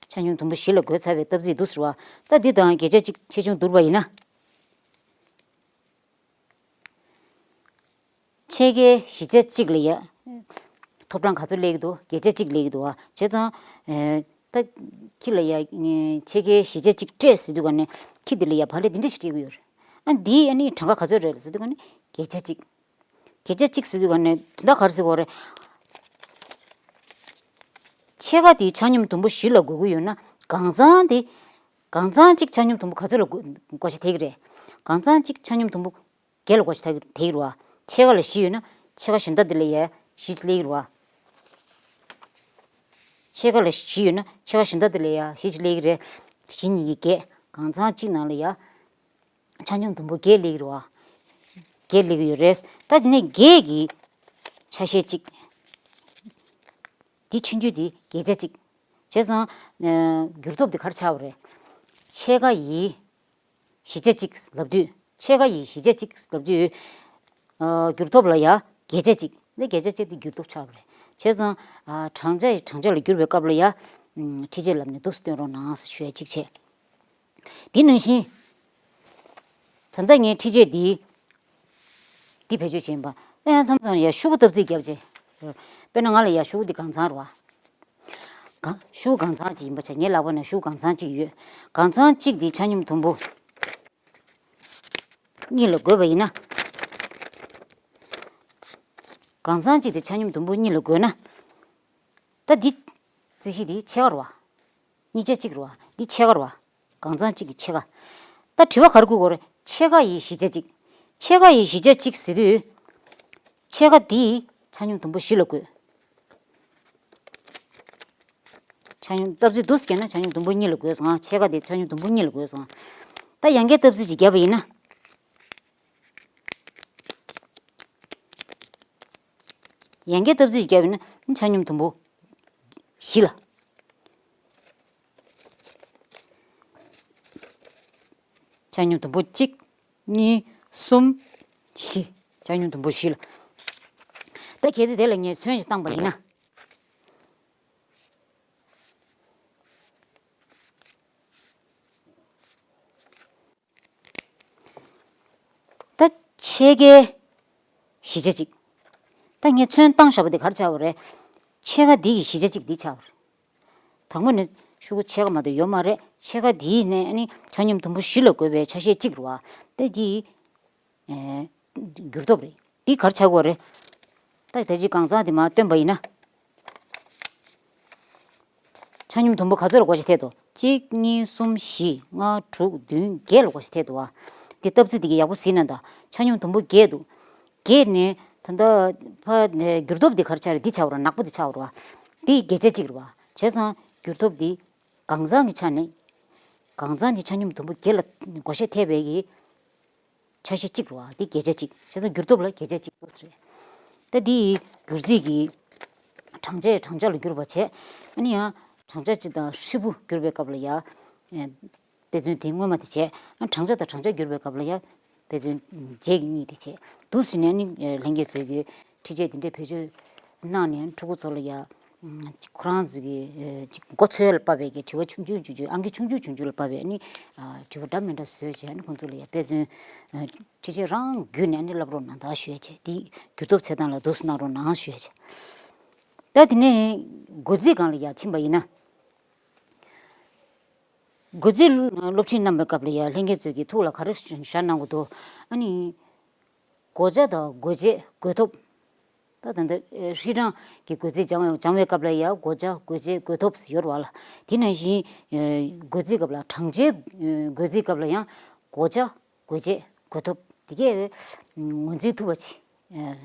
ཆ་སྙོམས་དུམ་བུ་བཞི་ལ་བགོས་ཚར་བའི་སྟབས་རྩིས་འདུག་ཟེར་བ། ད་འདི་དང་བརྒྱ་ཆ་གཅིག་ཆེ་ཆུང་བསྡུར་བ་ཡིན་ན། ཕྱེད་ཀའི་བཞི་ཆ་གཅིག་ལ་ཡ། ཐོབ་གྲངས་ག་ཚོད་སླེབས་ཀྱི་འདུག་བརྒྱ་ཆ་གཅིག་སླེབས་ཀྱི་འདུག་བ། བྱས་ཙང་། ཨེ། ད། ཁྱི་ལ་ཡ། ཕྱེད་ཀའི་བཞི་ཆ་གཅིག་སྤྲད་ཟེར་དུས་ག་ནས་ཁྱི་འདི་ལ་ཡ་བག་ལེབ་འདི་འདྲ་ཞིག་སྤྲད་ཀྱི་ཡོད་རེད། ཨ་འདིའི་ཨ་ནི་གྲངས་ཀ་ག་ཚོད་རེད་ཟེར་དུས་ག་ནས་བརྒྱ་ཆ་གཅིག་བརྒྱ་ཆ་གཅིག་ཟེར་དུས་ག་ནས་དོན་དག་ག་རེ་ཟེར་དགོས་རེད། ཕྱེད་ཀ་དེ་ཆ་སྙོམས་དུམ་བུ་བཞི་ལ་བགོ་གི་ཡོད་ན་གང་ཚང་དེ། གང་ཚང་གཅིག་ཆ་སྙོམས་དུམ་བུ་ག་ཚོད་ལ་བགོ་བགོ་བྱ་ཐེབས་ཀྱི་རེད། གང་ཚང་གཅིག་ཆ་སྙོམས་དུམ་བུ་བརྒྱད་ལ་བགོ་བྱ་ཐེབས་ཀྱི་རེད་བ། ཕྱེད་ཀ་ལ་བཞི་ཡོད་ན་ཕྱེད་ཀ་གཞན་དག་དེ་ལ་ཡ་བཞི་ཅིག་སླེབས་ཀྱི་རེད་བ། ཕྱེད་ཀ་ལ་བཞི་ཡོད་ན་ཕྱེད་ཀ་གཞན་དག་དེ་ལ་ཡ་བཞི་ཅིག་སླེབས་ཀྱི་རེད། བཞི་གཉིས་ཀྱི་བརྒྱད། གང་ཚང་གཅིག་ནང་ལ་ཡ། ཆ་སྙོམས་དུམ་བུ་བརྒྱད་སླེབས་ཀྱི་རེད་བ། བརྒྱད་སླེབས་ཀྱི་ཡོད་རེད། ད་དེ་ནས་བརྒྱད་ཀྱི་ཆ་ཤས་གཅིག་འདི་ཆུང་ཆུང་འདི་བརྒྱ་ཆ་གཅིག་བྱས་ཙང་། ཨ། འགྱུར་ལྡོག་འདི་ག་རེ་ཆགས་པ་རེད། ཕྱེད་ཀ་ཡི་བཞི་ཆ་གཅིག་ལབ་དུས། ཕྱེད་ཀ་ཡི་བཞི་ཆ་གཅིག་ལབ་དུས། ཨ། འགྱུར་ལྡོག་ལ་ཡ་བརྒྱ་ཆ་གཅིག་འདི་བརྒྱ་ཆ་གཅིག་འདི་འགྱུར་ལྡོག་ཆགས་པ་རེད། བྱས་ཙང་། ཨ། གྲངས་ཆ་ཡི་གྲངས་ཆ་ལ་བསྒྱུར་བའི་སྐབས་ལ་ཡ། ཨམ། འཕྲི་བྱེད་ལབ་ནས་འདུག་སེ་སྟོན་རོགས་གནང་ཞུ་ཡ་གཅིག་བྱས། དེ་ནང་བཞིན། ད་ལྟ་ངས་འཕྲི་བྱེད་འདི། འདི་བེད་སྤྱོད་བྱེད་ཡིན་པ། ད་ཡང་མཚམས་མཚམས་ཡ་ཤོག་གུ་སྟབས་རྩིས་བརྒྱབ་བྱས། དཔེར་ན་ང་ལ་ཡ་ཤོག་གུ་འདི་གང་ཚང་རེད་བ། གང་། ཤོག་གུ་གང་ཚང་ཅིག་ཡིན་པ་བྱས། ངའི་ལག་པ་ན་ཤོག་གུ་གང་ཚང་ཅིག་ཡོད། གང་ཚང་གཅིག་འདི་ཆ་སྙོམས་དུམ་བུ་གཉིས་ལ་བགོས་པ་ཡིན་ན། གང་ཚང་གཅིག་འདི་ཆ་སྙོམས་དུམ་བུ་གཉིས་ལ་བགོས་ན། ད་འདི། རྩིས་གཞི་འདི་ཕྱེད་ཀ་རེད་བ། གཉིས་ཆ་གཅིག་རེད་བ། འདི་ཕྱེད་ཀ་རེད་བ། གང་ཚང་གཅིག་གི་ཕྱེད་ཀ། ད་དྲི་བ་ག་རེ་བཀོད་དགོས་རེད། ཕྱེད་ཀ་ཡི་བཞི་ཆ་གཅིག་ཕྱེད་ཀ་ཡི་བཞི་ཆ་གཅིག་ཟེར་དུས། ཕྱེད་ཀ་འདི་ཆ་སྙོམས་དུམ་བུ་བཞི་ལ་བགོས། ཆ་སྙོམས་སྟབས་རྩིས་འདུག་སེ་བརྒྱབ་ན་ཆ་སྙོམས་དུམ་བུ་གཉིས་ལ་བགོས་སོང་ང་། ཕྱེད་ཀ་དེ་ཆ་སྙོམས་དུམ་བུ་གཉིས་ལ་བགོས་སོང་ང་། ད་ཡང་བསྐྱར་སྟབས་རྩིས་ཅིག་བརྒྱབ་པ་ཡིན་ན། ཡང་བསྐྱར་སྟབས་རྩིས་ཅིག་བརྒྱབ་པ་ཡིན་ན་ཆ་སྙོམས་དུམ་བུ་བཞི་ལ། ཆ་སྙོམས་དུམ་བུ་གཅིག་གཉིས། གསུམ། བཞི། ཆ་སྙོམས་དུམ་བུ་བཞི་ལ། ད་གལ་སྲིད་དེ་ལ་ངས་ཚོན་ཞིག་བཏང་པ་ཡིན་ན། ད་ཕྱེད་ཀའི་བཞི་ཆ་གཅིག་ད་ངས་ཚོན་བཏང་བཞག་པ་དེ་ག་རེ་ཆགས་པ་རེད། ཕྱེད་ཀ་འདི་ཡི་བཞི་ཆ་གཅིག་འདི་ཆགས་པ་རེད། དང་པོ་ནས་ཤོག་གུ་ཕྱེད་ཀ་མ་གཏོགས་ཡོད་མ་རེད། ཕྱེད་ཀ་འདིའི་ནས་ཨ་ནི་ཆ་སྙོམས་དུམ་བུ་བཞི་ལ་བགོས་པའི་ཆ་ཤས་གཅིག་རེད་བ། ད་འདི། ཨེ། འགྱུར་ལྡོག་རེད། འདི་ག་རེ་ཆགས་ཀྱི་ཡོད་རེད། ད་ད་ཅི་གང་ཚང་དེ་མར་སྟོན་པ་ཡིན་ན། ཆ་སྙོམས་དུམ་བུ་ག་ཚོད་ལ་བགོ་བཤའ་ཐེབས་འདུག་གཅིག་གཉིས། གསུམ། བཞི། ལྔ། དྲུག་བདུན། བརྒྱད་ལ་བགོ་བཤའ་ཐེབས་འདུག་བ། འདི་སྟབས་རྩིས་འདི་ག་ཡག་པོ་གཟིགས་ན་ད། ཆ་སྙོམས་དུམ་བུ་བརྒྱད་འདུག་བརྒྱད་ནས་ད་ལྟ་ཕ་ནས་འགྱུར་ལྡོག་འདི་ག་རེ་ཆགས་རེད། འདི་ཆགས་པ་རེད། ནག་པོ་འདི་ཆགས་པ་རེད་བ། འདི་བརྒྱ་ཆ་གཅིག་རེད་བ། བྱས་ཙང་འགྱུར་ལྡོག་འདི་གང་ཚང་གི་ཆ་ནས། གང་ཚང་འདི་ཆ་སྙོམས་དུམ་བུ་བརྒྱད་ལ་བགོ་བཤའ་ཐེབས་པའི་གི་ཆ་ཤས་གཅིག་རེད་བ། འདི་བརྒྱ་ཆ་གཅིག་བྱས་ཙང་འགྱུར་ལྡོག་ལ་བརྒྱ་ཆ་གཅིག་འདུག་ཟེར། ད་འདི་ཡི་སྒྱུར་རྩིས་ཀྱི་གྲངས་ཆའི་གྲངས་ཆ་ལ་བསྒྱུར་བ་བྱས། ཨ་ནི་ཡང་གྲངས་ཆ་སྤྱི་དང་ཧྲིལ་པོ་བསྒྱུར་བའི་སྐབས་ལ་ཡ། ཨེ། དཔེ་མཚོན་དེ་སྔོན་མ་དེ་བྱས། ཨ། གྲངས་ཆ་དང་གྲངས་ཆ་བསྒྱུར་བའི་སྐབས་ལ་ཡ། དཔེ་ དཔེ་མཚོན་རྗེས་ཀྱི་གཉིས་དེ་བྱས་འདུག་ཟེར་ནས་ནི་ལྷན་རྒྱས་ཚོས་ཀྱི་འཁྲིད་བྱས་དེ་འདྲའི་བེད་སྤྱོད་གནང་ནས་ཕྲུ་གུ་ཚོ་ལ་ཡ་ཁོ་རང་ཚོ་གི་ཅིག་མགོ་ཚོས་ལ་དཔག་པའི་གི་དྲི་བ་ཆུང་ཆུང་ཆུང་ཆུང་ཨང་ཀི་ཆུང་ཆུང་ཆུང་ཆུང་ལ་དཔག་པའི་ནི་དྲི་བ་འདྲ་མི་འདྲ་བཟོས་བྱས་ནི་ཁོང་ཚོ་ལ་ཡ་དཔེ་མཚོན་འཁྲིད་བྱས་རང་བརྒྱུད་ནས་ནི་བསླབ་རོགས་གནང་དང་ཞུ་ཡ་བྱས་དེ་འགྱུར་ལྡོག་ཚད་སྟངས་ལ་འདུག་སེ་གནང་རོགས་གནང་ཞུ་ཡ་བྱས། ད་དེ་ནས་འགོ་འཛིན་སྒང་ལ་ཡ་ཕྱིན་པ་ཡིན་ན། འགོ་འཛིན་སློབ་ཁྲིད་གནང་བའི་སྐབས་ལ་ཡ་ལྷན་རྒྱས་ཚོས་ཀྱི་ཐུགས་ལ་ག་རེ་བཞག་གནང་དགོས་འདུག་ཨ་ནི་བགོ་བྱ་དང་བགོ་བྱེད་བགོ་ཐོབ། ད་ད་ལྟ་ཧྲི་ཀྲང་གི་བགོ་རྩིས་སྦྱང་སྦྱང་བའི་སྐབས་ལ་ཡ་བགོ་བྱ་བགོ་བྱེད་བགོ་ཐོབ་ཡོད་རེད་བ་ལ། དེ་ནང་བཞིན་བགོ་རྩིས་སྐབས་ལ་གྲངས་ཆའི་བགོ་རྩིས་སྐབས་ལ་ཡང་བགོ་བྱ་བགོ་བྱེད་བགོ་ཐོབ་དེ་གས་ངོས་འཛིན་ཐུབ་པ་ཅིག་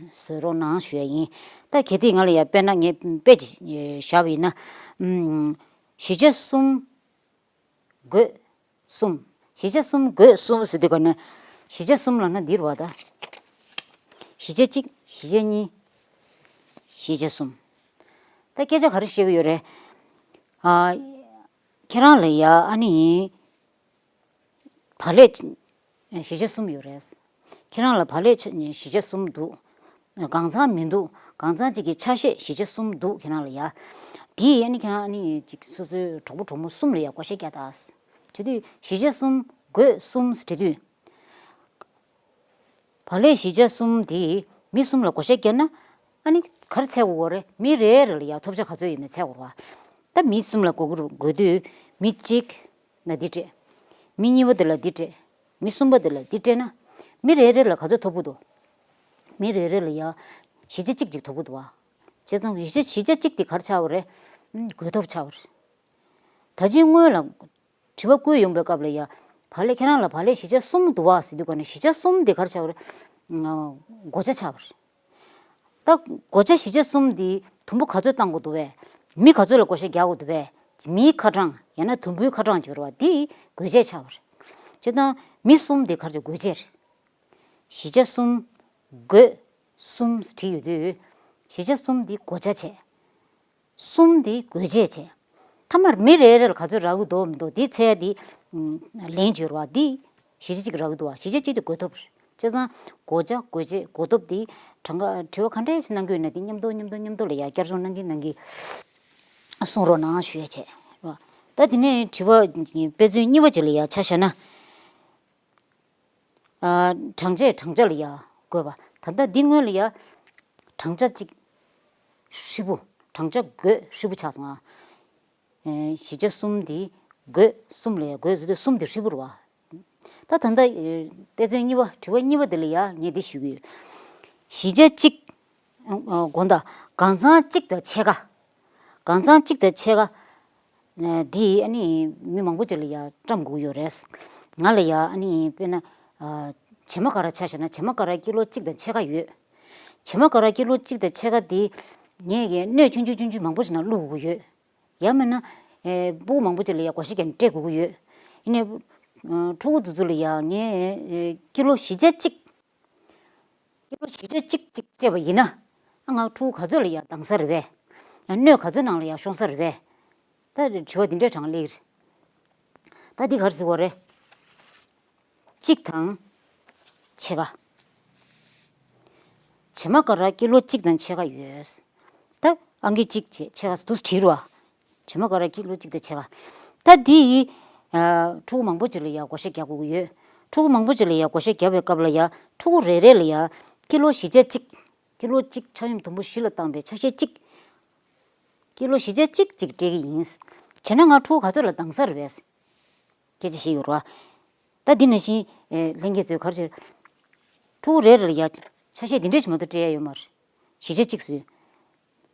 བཟོ་རོགས་གནང་ཞུ་ཡ་ཡིན། ད་གལ་ཏེ་ང་ལ་ཡ་དཔེར་ན་ངས་དཔེ་ཅིག་བཞག་པ་ཡིན་ན། གཞིས་ཆགས་གསུམ། བགོད་གསུམ། གཞིས་ཆགས་གསུམ་བགོད་གསུམ་ཟེར་དུས་ག་ནས་གཞིས་ཆགས་གསུམ་ལབ་ན་འདི་རེད་བ་ད། གཞིས་ཆགས་གཅིག་གཞིས་ཆགས་གཉིས། གཞིས་ཆགས་གསུམ། ད་སྐད་ཆ་ག་རེ་བཤད་ཀྱི་ཡོད་རེད། ཨ། ཁྱེད་རང་ལ་ཡ་ཨ་ནི་བག་ལེབ་གཞིས་ཆགས་གསུམ་ཡོད་རེད། ཁྱེད་རང་ལ་བག་ལེབ་གཞིས་ཆགས་གསུམ་འདུག་གང་ཚང་མི་འདུག་གང་ཚང་གཅིག་གི་ཆ་ཤས་གཞིས་ཆགས་གསུམ་འདུག་ཁྱེད་རང་ལ་ཡ། དེ་ཡིན་ན་ཁྱེད་རང་ནི་ཅིག་སོ་སོའི་གྲོགས་པོ་གྲོགས་མོ་གསུམ་ལ་ཡ་བགོ་བཤའ་རྒྱག་ད། དེ་དུས་གཞིས་ཆགས་གསུམ་བགོད་གསུམ་ཟེར་དུས། བག་ལེབ་གཞིས་ཆགས་གསུམ་དེ་མི་གསུམ་ལ་བགོ་བཤའ་བརྒྱབ་ན། ཨ་ནི་ག་རེ་འཚོལ་དགོས་རེད། མི་རེ་རེ་ལ་ཡ་ཐོབ་ཆ་ག་ཚོད་ཡོད་མེད་འཚོལ་དགོས་རེད་བ། ད་མི་གསུམ་ལ་བགོ་བགོ་དུས་མི་གཅིག་ན་འདི་སྤྲད། མི་གཉིས་པ་དེ་ལ་འདི་སྤྲད། མི་གསུམ་པ་དེ་ལ་འདི་སྤྲད་ན། མི་རེ་རེ་ལ་ག་ཚོད་ཐོབ་ཀྱི་འདུག་མི་རེ་རེ་ལ་ཡ་གཞིས་ཆགས་གཅིག་གཅིག་ཐོབ་ཀྱི་འདུག་བ། བྱས་ཙང་གཞིས་ཆགས་གཞིས་ཆགས་གཅིག་དེ་ག་རེ་ཆགས་པ་རེད། བགོ་ཐོབ་ཆགས་པ་རེད། ད་ཅི་སྔོན་ལ་དྲི་བ་བཀོད་ཡོང་པའི་སྐབས་ལ་ཡ། བག་ལེབ་ཁྱེད་རང་ལ་བག་ལེབ་གཞིས་ཆགས་གསུམ་འདུག་བ་ཟེར་དུས་ག་ནས་གཞིས་ཆགས་གསུམ་དེ་ག་རེ་ཆགས་པ་རེད། བགོ་བྱ་ཆགས་པ་རེད། ད་བགོ་བྱ་གཞིས་ཆགས་གསུམ་འདི་དུམ་བུ་ག་ཚོད་བཏང་དགོས་འདུག་བས། མི་ག་ཚོད་ལ་བགོ་བཤའ་རྒྱག་དགོས་འདུག་བས། མིའི་ཁ་གྲངས་ཡང་ན་དུམ་བུའི་ཁ་གྲངས་སྦྱོར་བ་འདི་བགོ་བྱ་ཆགས་པ་རེད། བྱས་ཙང་མི་གསུམ་འདི་ག་རེ་བགོ་བྱ་རེད། གཞིས་ཆགས་གསུམ་བགོ་གསུམ་བྲིས་ཡོད་དུས། གཞིས་ཆགས་གསུམ་འདི་བགོ་བྱ་བྱས། གསུམ་འདི་བགོ་བྱ་བྱས། མཐའ་མར་མི་རེ་རེ་ལ་ག་ཚོད་རག་གི་འདུག་མི་འདུག་འདི་འཚོལ་ཡ་འདི། ལན་སྦྱོར་བ་འདི། གཞིས་ཆགས་གཅིག་རག་གི་འདུག་བ། གཞིས་ཆགས་གཅིག་དེ་བགོ་ཐོབ་རེད། བྱས་ཙང་བགོ་བྱ་བགོ་བྱེད་བགོ་ཐོབ་འདི་གྲངས་ཀ་དྲི་བ་ག་འདྲས་ཤིག་གནང་གི་ཡོད་ན་འདི་མཉམ་དུ་མཉམ་དུ་མཉམ་དུ་ལ་ཡ་བསྐྱར་སྦྱོང་གནང་གིན་གནང་གིན་གསུང་རོགས་གནང་ཞུ་ཡ་བྱས་རོགས། ད་དེ་ནས་དྲི་བ་དཔེ་མཚོན་གཉིས་པ་ཅིག་ལ་ཡ་ཆ་བཞག་ན། ཨ། གྲངས་ཆས་གྲངས་ཆ་ལ་ཡ་བགོས་པ། ད་ལྟ་འདི་སྔོན་ལ་ཡ་གྲངས་ཆ་གཅིག་ཧྲིལ་པོ། གྲངས་ཆ་བགོས་ཧྲིལ་པོ་ཆགས་སོང་ཨ། ཨེ། གཞིས་ཆགས་གསུམ་འདི་བགོས་གསུམ་ལ་ཡ་བགོས་ཟེར་དུས་གསུམ་འདི་ཧྲིལ་པོ་རེད་བ། ད་ད་ལྟ་ཨེ། དཔེ་མཚོན་གཉིས་པ་དྲི་བ་གཉིས་པ་འདི་ལ་ཡ་ངས་འདི་ཞུ་གི་ཡོད། གཞིས་ཆགས་གཅིག་ཨ། དགོངས་དག་གང་ཚང་གཅིག་དང་ཕྱེད་ཀ་གང་ཚང་གཅིག་དང་ཕྱེད་ཀ་ཨ། འདི་ཨ་ནི་མི་མང་པོ་ཅིག་ལ་ཡ་བཀྲམ་དགོས་ཀྱི་ཡོད་རེད། ང་ལ་ཡ་ཨ་ནི་དཔེར་ན། ཨ། བྱེ་མ་ཀ་ར་ཆ་བཞག་ན་བྱེ་མ་ཀ་ར་ཀི་ལོ་གཅིག་དང་ཕྱེད་ཀ་ཡོད། བྱེ་མ་ཀ་ར་ཀི་ལོ་གཅིག་དང་ཕྱེད་ཀ་འདི་ངས་ཀྱི་སྣོད་ཆུང་ཆུང་ཆུང་ཆུང་མང་པོ་ཞིག་ནང་བླུགས་དགོས་ཀྱི་ཡོད། ཡང་མིན་ན། ཨེ། སྤུ་གུ་མང་པོ་ཅིག་ལ་ཡ་བགོ་བཤའ་བརྒྱབ་ནས་སྤྲད་དགོས་ཀྱི་ཡོད། ཡིན་ནའི། ཨ། ཕྲུ་གུ་དེ་ཚོ་ལ་ཡ་ངས་ཨེ། ཀི་ལོ་བཞི་ཆ་གཅིག་ཀི་ལོ་བཞི་ཆ་གཅིག་གཅིག་བཅད་པ་ཡིན་ན། ཨ། ང་ཕྲུ་གུ་ག་ཚོད་ལ་ཡ་འདང་ས་རེད་པས། ཡང་སྣོད་ག་ཚོད་ནང་ལ་ཡ་ཤོང་ས་རེད་པས། ད་དྲི་བ་འདི་འདྲའི་གྲངས་སླེབས་ཀྱི་རེད། ད་འདི་ག་རེ་ཟེར་བ་རེད། གཅིག་དང་ཕྱེད་ཀ་བྱེ་མ་ཀ་ར་ཀི་ལོ་གཅིག་དང་ཕྱེད་ཀ་ཡོད། ད་ཨང་ཀི་གཅིག་བྱེ་ཕྱེད་ཀ་འདུག་བྲིས་རོགས། བྱེ་མ་ཀ་ར་ཀི་ལོ་གཅིག་དང་ཕྱེད་ཀ་ད་འདི་ཡི། ཨ། ཕྲུ་གུ་མང་པོ་ཅིག་ལ་ཡ་བགོ་བཤའ་རྒྱག་དགོས་ཀྱི་ཡོད། ཕྲུ་གུ་མང་པོ་ཅིག་ལ་ཡ་བགོ་བཤའ་རྒྱག་པའི་སྐབས་ལ་ཡ་ཕྲུ་གུ་རེ་རེ་ལ་ཡ་ཀི་ལོ་བཞི་ཆ་གཅིག་ཀི་ལོ་གཅིག་ཆ་སྙོམས་དུམ་བུ་བཞི་ལ་བཏང་པའི་ཆ་ཤས་གཅིག་ཀི་ལོ་བཞི་ཆ་གཅིག་གཅིག་སྤྲད་ཀྱི་ཡིན། བྱས་ན་ང་ཕྲུ་གུ་ག་ཚོད་ལ་འདང་ས་རེད་པས། སྐད་ཆ་བཤད་ཡོད་རེད་བ། ད་འདི་ནང་བཞིན། ཨེ། ལྷན་རྒྱས་ཚོས་ག་རེ་བྱས། ཕྲུ་གུ་རེ་རེ་ལ་ཡ་ཆ་ཤས་འདི་འདྲས་ཞིག་མ་གཏོགས་སྤྲད་ཡ་ཡོད་མ་རེད། བཞི་ཆ་གཅིག་བཟོས།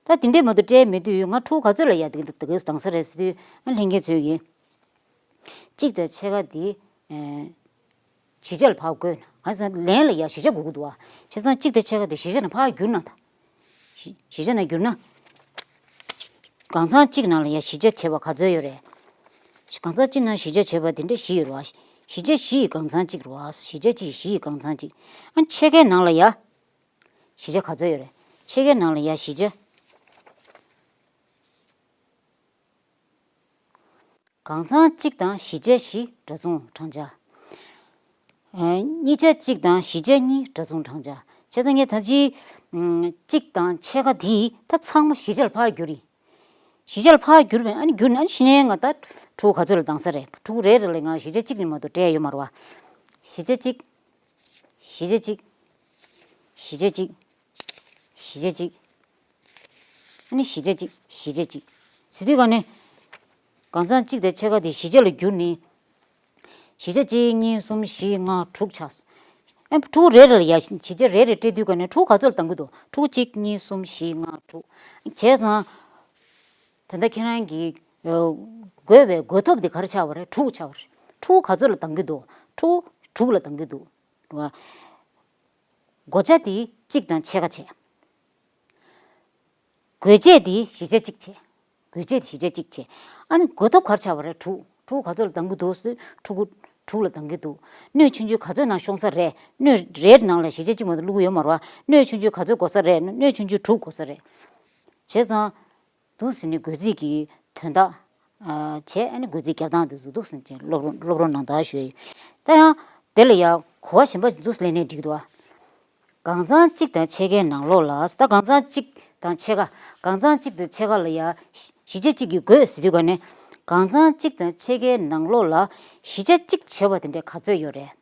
ད་འདི་འདྲས་མ་གཏོགས་སྤྲད་མེད་དུས་ང་ཕྲུ་གུ་ག་ཚོད་ལ་ཡ་འདི་འདི་འདང་ས་རེད་ཟེར་དུས་ཨ་ལྷན་རྒྱས་ཚོས་ཀྱིས། གཅིག་དང་ཕྱེད་ཀ་འདི། ཨེ། བཞི་ཆ་ལ་ཕར་བགོས་ན། ང་ཚོ་ལན་ལ་ཡ་བཞི་ཆ་དགོས་ཀྱི་འདུག་བ། བྱས་ཙང་གཅིག་དང་ཕྱེད་ཀ་དེ་བཞི་ཆ་ནང་ཕར་བསྒྱུར་ན་ད། བཞི་བཞི་ཆ་ནང་བསྒྱུར་ན། གང་ཚང་གཅིག་ནང་ལ་ཡ་བཞི་ཆ་བྱས་པ་ག་ཚོད་ཡོད་རེད། གང་ཚང་གཅིག་ནང་བཞི་ཆ་བྱས་པ་དེ་འདྲ་བཞི་ཡོད་རེད་བ། བཞི་ཆ་བཞི་ཡི་གང་ཚང་གཅིག་རེད་བ། བཞི་ཆ་གཅིག་བཞི་ཡི་གང་ཚང་གཅིག་ཨ་ཕྱེད་ཀའི་ནང་ལ་ཡ། བཞི་ཆ་ག་ཚོད་ཡོད་རེད། ཕྱེད་ཀའི་ནང་ལ་ཡ་བཞི་ཆ། གང་ཚང་གཅིག་དང་བཞི་ཆ་བཞི་འདྲ་མཚུངས་གྲངས་ཆ། ཨ། གཉིས་ཆ་གཅིག་དང་བཞི་ཆ་གཉིས་འདྲ་མཚུངས་གྲངས་ཆ། བྱས་ཙང་ངས་ད་ཅི། ཨམ། གཅིག་དང་ཕྱེད་ཀ་དེ་ད་ཚང་མ་བཞི་ཆ་ལ་ཕར་བསྒྱུར་ཡིན། བཞི་ཆ་ལ་ཕར་བསྒྱུར་བས་ཨ་ནི་བསྒྱུར་ནས་ཨ་ནི་ཕྱི་ནས་ང་ད་ཕྲུ་གུ་ག་ཚོད་ལ་འདང་ས་རེད། ཕྲུ་གུ་རེ་རེ་ལ་ང་བཞི་ཆ་གཅིག་ནས་མ་གཏོགས་སྤྲད་ཡ་ཡོད་མ་རེད་བ། བཞི་ཆ་གཅིག་བཞི་ཆ་གཅིག་བཞི་ཆ་གཅིག་བཞི་ཆ་གཅིག་ཨ་ནི་བཞི་ཆ་གཅིག་བཞི་ཆ་གཅིག་ཟེར་དུས་ག་ནས། གང་ཚང་གཅིག་དང་ཕྱེད་ཀ་དེ་བཞི་ཆ་ལ་བསྒྱུར་ནས། བཞི་ཆ་གཅིག་གཉིས་གསུམ་བཞི་ལྔ་དྲུག་ཆགས་སོང་། ཨ། ཕྲུ་གུ་རེ་རེ་ལ་ཡ་བཞི་ཆ་རེ་རེ་སྤྲད་དུས་ག་ནས་ཕྲུ་གུ་ག་ཚོད་ལ་འདང་གི་འདུག་ཕྲུ་གུ་གཅིག་གཉིས་གསུམ་བཞི་ལྔ་དྲུག་བྱས་ཙང་། ད་ལྟ་ཁྱེད་རང་གིས། ཨ། བགོས་པའི་བགོ་ཐོབ་དེ་ག་རེ་ཆགས་པ་རེད། དྲུག་ཆགས་པ་རེད། ཕྲུ་གུ་ག་ཚོད་ལ་འདང་གི་འདུག་ཕྲུ་གུ་དྲུག་ལ་འདང་གི་འདུག་བ། བགོ་བྱ་དེ་གཅིག་དང་ཕྱེད་ཀ་བྱས། བགོ་བྱེད་དེ་བཞི་ཆ་གཅིག་བྱས། བགོ་བྱེད་དེ་བཞི་ཆ་གཅིག་བྱས། ཨ་ནི་བགོ་ཐོབ་ག་རེ་ཆགས་པ་རེད། དྲུག་ཕྲུ་གུ་ག་ཚོད་ལ་འདང་གི་འདུག་ཟེར་དུས་ཕྲུ་གུ་དྲུག་ལ་འདང་གི་འདུག་སྣོད་ཆུང་ཆུང་ག་ཚོད་ནང་ཤོང་ས་རེད། སྣོད་རེའི་ནང་ལ་བཞི་ཆ་གཅིག་མ་གཏོགས་བླུག་གི་ཡོད་མ་རེད་བ། སྣོད་ཆུང་ཆུང་ག་ཚོད་དགོས་ས་རེད། སྣོད་ཆུང་ཆུང་དྲུག་དགོས་ས་རེད། བྱས་ཙང་། འདུག་ཟེར་ནས་བགོ་རྩིས་ཀྱི་དོན་དག་ཨ། བྱས། ཨ་ནི་བགོ་རྩིས་རྒྱབ་སྟངས་དེ་ཚོ་འདུག་ཟེར་ནས་སློབ་རོགས་སློབ་རོགས་གནང་དག་ཞུ་ཡ་ཡིན། ད་ཡང་དེ་ལ་ཡང་གོ་བ་གཞན་པ་འདུག་ལེན་ནས་འགྲིག་འདུག་ཨ། གང་ཚང་གཅིག་དང་ཕྱེད་ཀའི་ནང་ལོགས་ལ། ད་གང་ཚང་གཅིག་དང་ཕྱེད་ཀ་གང་ཚང་གཅིག་དང་ཕྱེད་ཀ་ལ་ཡ་བཞི་ཆ་གཅིག་གིས་བགོས་ཟེར་དུས་ག་ནས། གང་ཚང་གཅིག་དང་ཕྱེད་ཀའི་ནང་ལོགས་ལ་བཞི་ཆ་གཅིག་བྱས་པ་དེ་འདྲ་ག་ཚོད་ཡོད་རེད།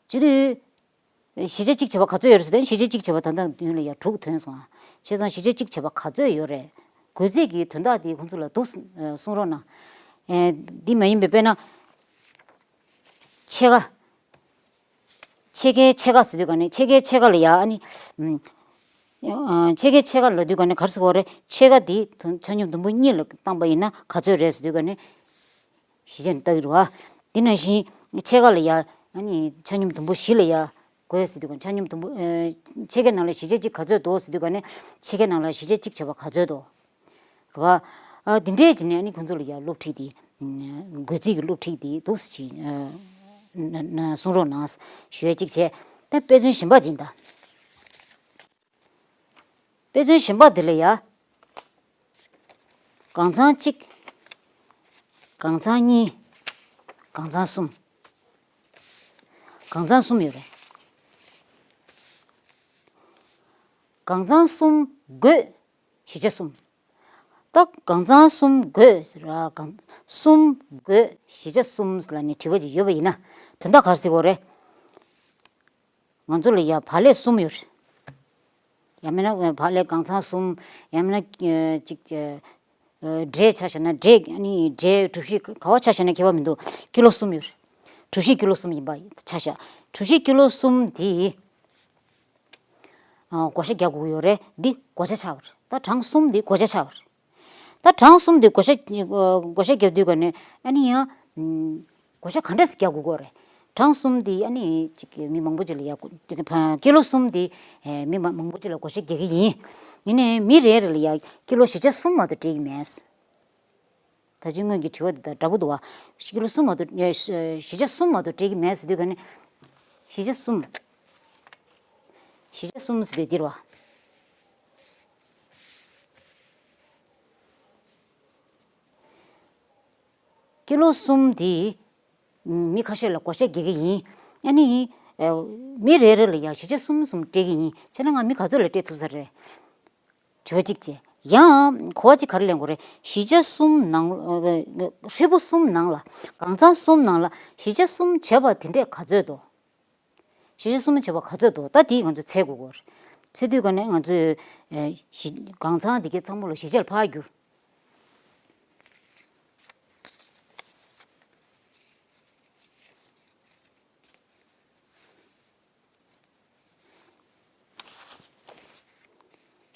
བྱེད་དུས། བཞི་ཆ་གཅིག་བྱས་པ་ག་ཚོད་ཡོད་རེད་ཟེར་ཏེ། བཞི་ཆ་གཅིག་བྱས་པ་ད་ལྟ་མདུན་ལ་ཡ་དྲུག་ཐོན་སོང་ཨ། བྱས་ཙང་བཞི་ཆ་གཅིག་བྱས་པ་ག་ཚོད་ཡོད་རེད། བགོ་རྩིས་ཀྱི་དོན་དག་དེ་ཁོང་ཚོ་ལ་འདུག་གསུང་རོགས་གནང་། ཨེ། འདི་མ་ཡིན་པའི་དཔེར་ན། ཕྱེད་ཀ་ཕྱེད་ཀའི་ཕྱེད་ཀ་ཟེར་དུས་ག་ནས། ཕྱེད་ཀའི་ཕྱེད་ཀ་ལ་ཡ་ཨ་ནི། ཨམ། ཕྱེད་ཀའི་ཕྱེད་ཀ་ལབ་དུས་ག་ནས་ག་རེ་ཟེར་དགོས་རེད། ཕྱེད་ཀ་འདི་ཆ་སྙོམས་དུམ་བུ་གཉིས་ལ་བཏང་པ་ཡིན་ན་ག་ཚོད་རེད་ཟེར་དུས་ག་ནས། བཞི་ཆ་ནས་བལྟ་གི་རེད་བ། དེ་ནང་བཞིན་ཕྱེད་ཀ་ལ་ཡ་ཨ་ནི་ཆ་སྙོམས་དུམ་བུ་བཞི་ལ་ཡ་བགོས་ཟེར་དུས་ག་ཆ་སྙོམས་དུམ་བུ། ཨ། ཕྱེད་ཀའི་ནང་ལ་བཞི་ཆ་གཅིག་ག་ཚོད་འདུག་ཟེར་དུས་ག་ནས་ཕྱེད་ཀའི་ནང་ལ་བཞི་ཆ་གཅིག་བྱས་པ་ག་ཚོད་འདུག་རེད་བ། ཨ། འདི་འདྲས་བྱས་ནས་ཨ་ནི་ཁོང་ཚོ་ལ་ཡ་སློབ་ཁྲིད་དེ། བགོ་རྩིས་ཀྱི་སློབ་ཁྲིད་དེ་འདུག་སེ་ཅིག་ཨ། ན་ན་གསུང་རོགས་གནང་ཞུ་ཡ་གཅིག་བྱས། ད་དཔེ་མཚོན་གཞན་པ་ཅིག་ད། དཔེ་མཚོན་གཞན་པ་འདི་ལ་ཡ། གང་ཚང་གཅིག་གང་ཚང་གཉིས། གང་ཚང་གསུམ། གང་ཚང་གསུམ་ཡོད་རེད། གང་ཚང་གསུམ་བགོས་བཞི་ཆ་གསུམ། ད་གང་ཚང་གསུམ་བགོས་ཟེར་བ། གང་གསུམ་བགོས་བཞི་ཆ་གསུམ་ལབ་ནས་དྲི་བ་ཅིག་ཡོད་པ་ཡིན་ན། དོན་དག་ག་རེ་ཟེར་དགོས་རེད། ང་ཚོ་ལ་ཡ་བག་ལེབ་གསུམ་ཡོད་རེད། ཡང་མིན་ན་བག་ལེབ་གང་ཚང་གསུམ། ཡང་མིན་ན་ཨ་ཅིག་ཨ་འབྲས་ཆ་བཞག་ན་འབྲས། ཨ་ནི་འབྲས་གྲུ་བཞི་ག་པར་ཆ་བཞག་ན་ཁྱད་པར་མི་འདུག་ཀི་ལོ་གསུམ་ཡོད་རེད། གྲུ་བཞི་ཀི་ལོ་གསུམ་ཡིན་པ་ཆ་བཞག་གྲུ་བཞི་ཀི་ལོ་གསུམ་དེ་ཨ་བགོ་བཤའ་རྒྱག་དགོས་ཀྱི་ཡོད་རེད། འདི་བགོ་བྱ་ཆགས་པ་རེད། ད་གྲངས་གསུམ་དེ་བགོ་བྱ་ཆགས་པ་རེད། ད་གྲངས་གསུམ་དེ་བགོ་བཤའ་བགོ་བཤའ་རྒྱབ་དུས་ག་ནས་ཨ་ནི་ཡང་བགོ་བཤའ་ག་འདྲ་སེ་རྒྱག་དགོས་ཀྱི་རེད། གྲངས་གསུམ་དེ་ཨ་ནི་ཅིག་མི་མང་པོ་ཅིག་ལ་ཡ། ཀི་ལོ་གསུམ་དེ་མི་མང་པོ་ཅིག་ལ་བགོ་བཤའ་རྒྱག་གི་ཡིན། ཡིན་ནའི་མི་རེ་རེ་ལ་ཡ་ཀི་ལོ་བཞི་ཆ་གསུམ་མ་གཏོགས་སྤྲད་ཀྱི་མེད། ད་ཅི་སྔོན་གྱི་དྲི་བ་དེ་དང་འདྲ་པོ་འདུག་བ། ཀི་ལོ་གསུམ་མ་གཏོགས་བཞི་ཆ་གསུམ་མ་གཏོགས་སྤྲད་ཀྱི་མེད་ཟེར་དུས་ག་ནས། བཞི་ཆ་གསུམ། བཞི་ཆ་གསུམ་ཟེར་དུས་འདིར་བ། ཀི་ལོ་གསུམ་དེ་མི་ཁ་ཤས་ལ་བགོ་བཤའ་རྒྱག་གི་ཡིན། ཨ་ནི་ཨ་མི་རེ་རེ་ལ་ཡ་བཞི་ཆ་གསུམ་གསུམ་སྤྲད་ཀྱི་ཡིན། བྱས་ན་ང་མི་ག་ཚོད་ལ་སྤྲད་ཐུབ་ས་རེད། དྲི་བ་གཅིག་བྱས། ཡང་གོ་བ་གཅིག་ག་རེ་ལེན་དགོས་རེད། བཞི་ཆ་གསུམ་ནང་། ཧྲིལ་པོ་གསུམ་ནང་ལ། གང་ཚང་གསུམ་ནང་ལ་བཞི་ཆ་གསུམ་བྱས་པ་དེ་འདྲས་ག་ཚོད་འདུག་བཞི་ཆ་གསུམ་བྱས་པ་ག་ཚོད་འདུག་ད་དེ་ང་ཚོས་ཚད་དགོས་ཀྱི་རེད། ཚད་དུས་ག་ནས་ང་ཚོས་ཨ་བཞི། གང་ཚང་དེ་གའི་ཚང་མ་ལ་བཞི་ཆ་ལ་ཕར་བསྒྱུར།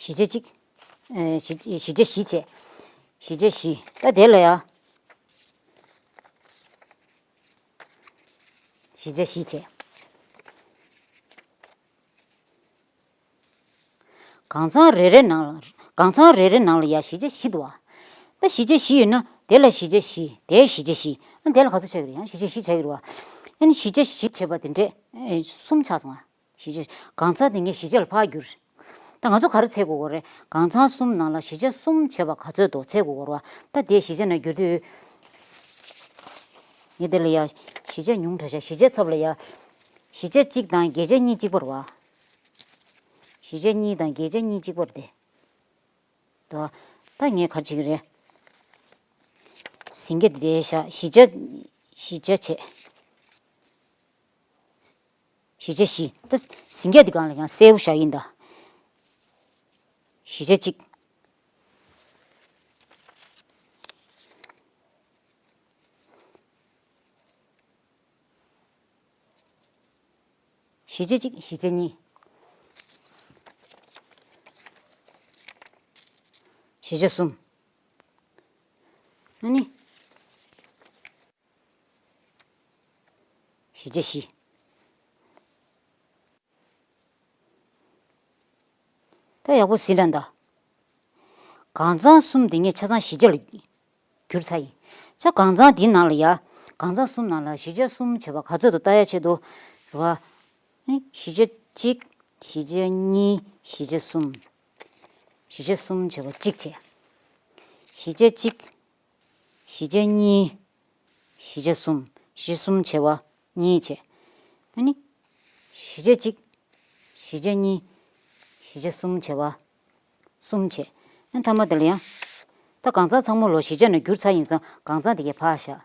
བཞི་ཆ་གཅིག་ཨ་བཞི་བཞི་ཆ་བཞི་བྱས། བཞི་ཆ་བཞི། ད་དེ་ལ་ཡ། བཞི་ཆ་བཞི་བྱས། གང་ཚང་རེ་རེ་ནང་ལ། གང་ཚང་རེ་རེ་ནང་ལ་ཡ་བཞི་ཆ་བཞི་འདུག་བ། ད་བཞི་ཆ་བཞི་ཡོད་ན་དེ་ལ་བཞི་ཆ་བཞི། དེ་བཞི་ཆ་བཞི། ཨ་དེ་ལ་ག་ཚོད་ཆགས་ཀྱི་རེད། ཡང་བཞི་ཆ་བཞི་ཆགས་ཀྱི་རེད་བ། ཨ་ནི་བཞི་ཆ་བཞི་བྱས་པ་དེ་འདྲས་ཨེ་གསུམ་ཆགས་སོང་བ། བཞི་ཆ། གང་ཚང་དེ་ངས་བཞི་ཆ་ལ་ཕར་བསྒྱུར། ད་ང་ཚོ་ག་རེ་ཚད་དགོས་ཀྱི་རེད། གང་ཚང་གསུམ་ནང་ལ་བཞི་ཆ་གསུམ་བྱས་པ་ག་ཚོད་འདུག་ཚད་དགོས་ཀྱི་རེད་བ། ད་དེ་བཞི་ཆ་ནང་བསྒྱུར་དུས། ངས་དེ་ལ་ཡ་ བཞི་ཆ་ཉུང་དྲགས་ཤག་བཞི་ཆ་ཚབ་ལ་ཡ། བཞི་ཆ་གཅིག་དང་བརྒྱད་ཆ་གཉིས་གཅིག་པ་རེད་བ། བཞི་ཆ་གཉིས་དང་བརྒྱད་ཆ་གཉིས་གཅིག་པ་རེད་དེ། དོ། ད་ངས་ག་རེ་བྱེད་ཀྱི་རེད། ཟིན་རྒྱ་དེ་བཞག་བཞི་ཆ། བཞི་ཆ་བྱས། བཞི་ཆ་བཞི། ད་ཟིན་རྒྱ་དེ་སྒང་ལ་ཡང་གསལ་པོ་བཞག་ཡིན་ད། བཞི་ཆ་གཅིག་བཞི་ཆ་གཅིག་བཞི་ཆ་གཉིས། བཞི་ཆ་གསུམ། ཨ་ནི། བཞི་ཆ་བཞི། ད་ཡག་པོ་ཟིན་ར་འདའ། གང་ཚང་གསུམ་དེ་ངས་ཆ་ཚང་བཞི་ཆ་ལ་བསྒྱུར་ཚར་ཡིན། ཆ་གང་ཚང་དེའི་ནང་ལ་ཡ། གང་ཚང་གསུམ་ནང་ལ་བཞི་ཆ་གསུམ་བྱས་པ་ག་ཚོད་དུ་ལྟ་ཡ་ཆེད་དུ། རེད་བ། ཨ་ནི་བཞི་ཆ་གཅིག་བཞི་ཆ་གཉིས། བཞི་ཆ་གསུམ། བཞི་ཆ་གསུམ་བྱས་པ་གཅིག་བྱས། བཞི་ཆ་གཅིག་བཞི་ཆ་གཉིས། བཞི་ཆ་གསུམ། བཞི་གསུམ་བྱས་པ་གཉིས་བྱས། ཨ་ནི། བཞི་ཆ་གཅིག་བཞི་ཆ་གཉིས། བཞི་ཆ་གསུམ་བྱས་པ་གསུམ་བྱས། ཨ་ནི་མཐའ་མ་དེ་ལ་ཡང་། ད་གང་ཚང་ཚང་མ་ལོ་བཞི་ཆ་ནས་བསྒྱུར་ཚར་ཡིན་ཙང་གང་ཚང་དེ་གས་ཕར་བཞག་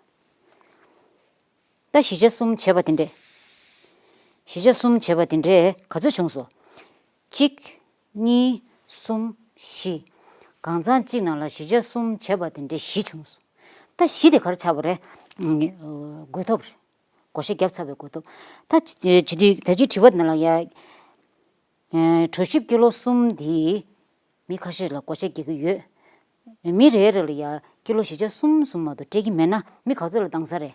ད་བཞི་ཆ་གསུམ་བྱས་པ་དེ་འདྲས། བཞི་ཆ་གསུམ་བྱས་པ་དེ་འདྲས་ག་ཚོད་བྱུང་སོང་། གཅིག་གཉིས། གསུམ། བཞི། གང་ཚང་གཅིག་ནང་ལ་བཞི་ཆ་གསུམ་བྱས་པ་དེ་འདྲས་བཞི་བྱུང་སོང་། ད་བཞི་དེ་ག་རེ་ཆགས་པ་རེད། ཨ་ནི། བགོ་ཐོབ་རེད། བགོ་བཤའ་བརྒྱབ་ཚར་བའི་བགོ་ཐོབ། ད་བྱེད་དུས་ད་ཅི་དྲི་བ་ནང་ལ་ཡ། གྲོ་ཞིབ་ཀི་ལོ་གསུམ་འདི་མི་ཁ་ཤས་ལ་བགོ་བཤའ་རྒྱག་གི་ཡོད། མི་རེ་རེ་ལ་ཡ་ཀི་ལོ་བཞི་ཆ་གསུམ་གསུམ་མ་གཏོགས་སྤྲད་ཀྱི་མེད་ན་མི་ག་ཚོད་ལ་བཏང་ས་རེད།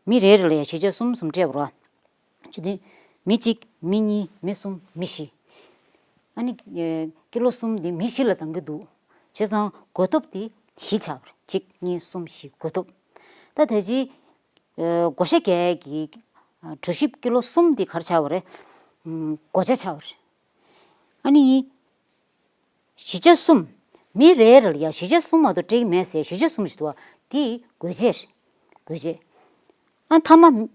མི་རེ་རེ་ལ་ཡ་བཞི་ཆ་གསུམ་གསུམ་སྤྲད་པ་རེད། བྱེད་དུས་མི་གཅིག་མི་གཉིས། མི་གསུམ། མི་བཞི། ཨ་ནི། ཀི་ལོ་གསུམ་འདི་མི་བཞི་ལ་བཏང་གི་འདུག་བྱས་ཙང་བགོ་ཐོབ་འདི་བཞི་ཆགས་པ་རེད། གཅིག་གཉིས། གསུམ། བཞི། བགོ་ཐོབ། ད་ད་ཅི། བགོ་བཤའ་རྒྱག་གི་གྲོ་ཞིབ་ཀི་ལོ་གསུམ་འདི་ག་རེ་ཆགས་པ་རེད། བགོ་བྱ་ཆགས་པ་རེད། ཨ་ནི། བཞི་ཆ་གསུམ། མི་རེ་རེ་ལ་ཡ་བཞི་ཆ་གསུམ་མ་གཏོགས་སྤྲད་ཀྱི་མེད་ཟེར། བཞི་ཆ་གསུམ་ཞིག་འདུག་བ། དེ་བགོ་བྱེད་རེད། བགོ་བྱེད། ཨ། མཐའ་མ།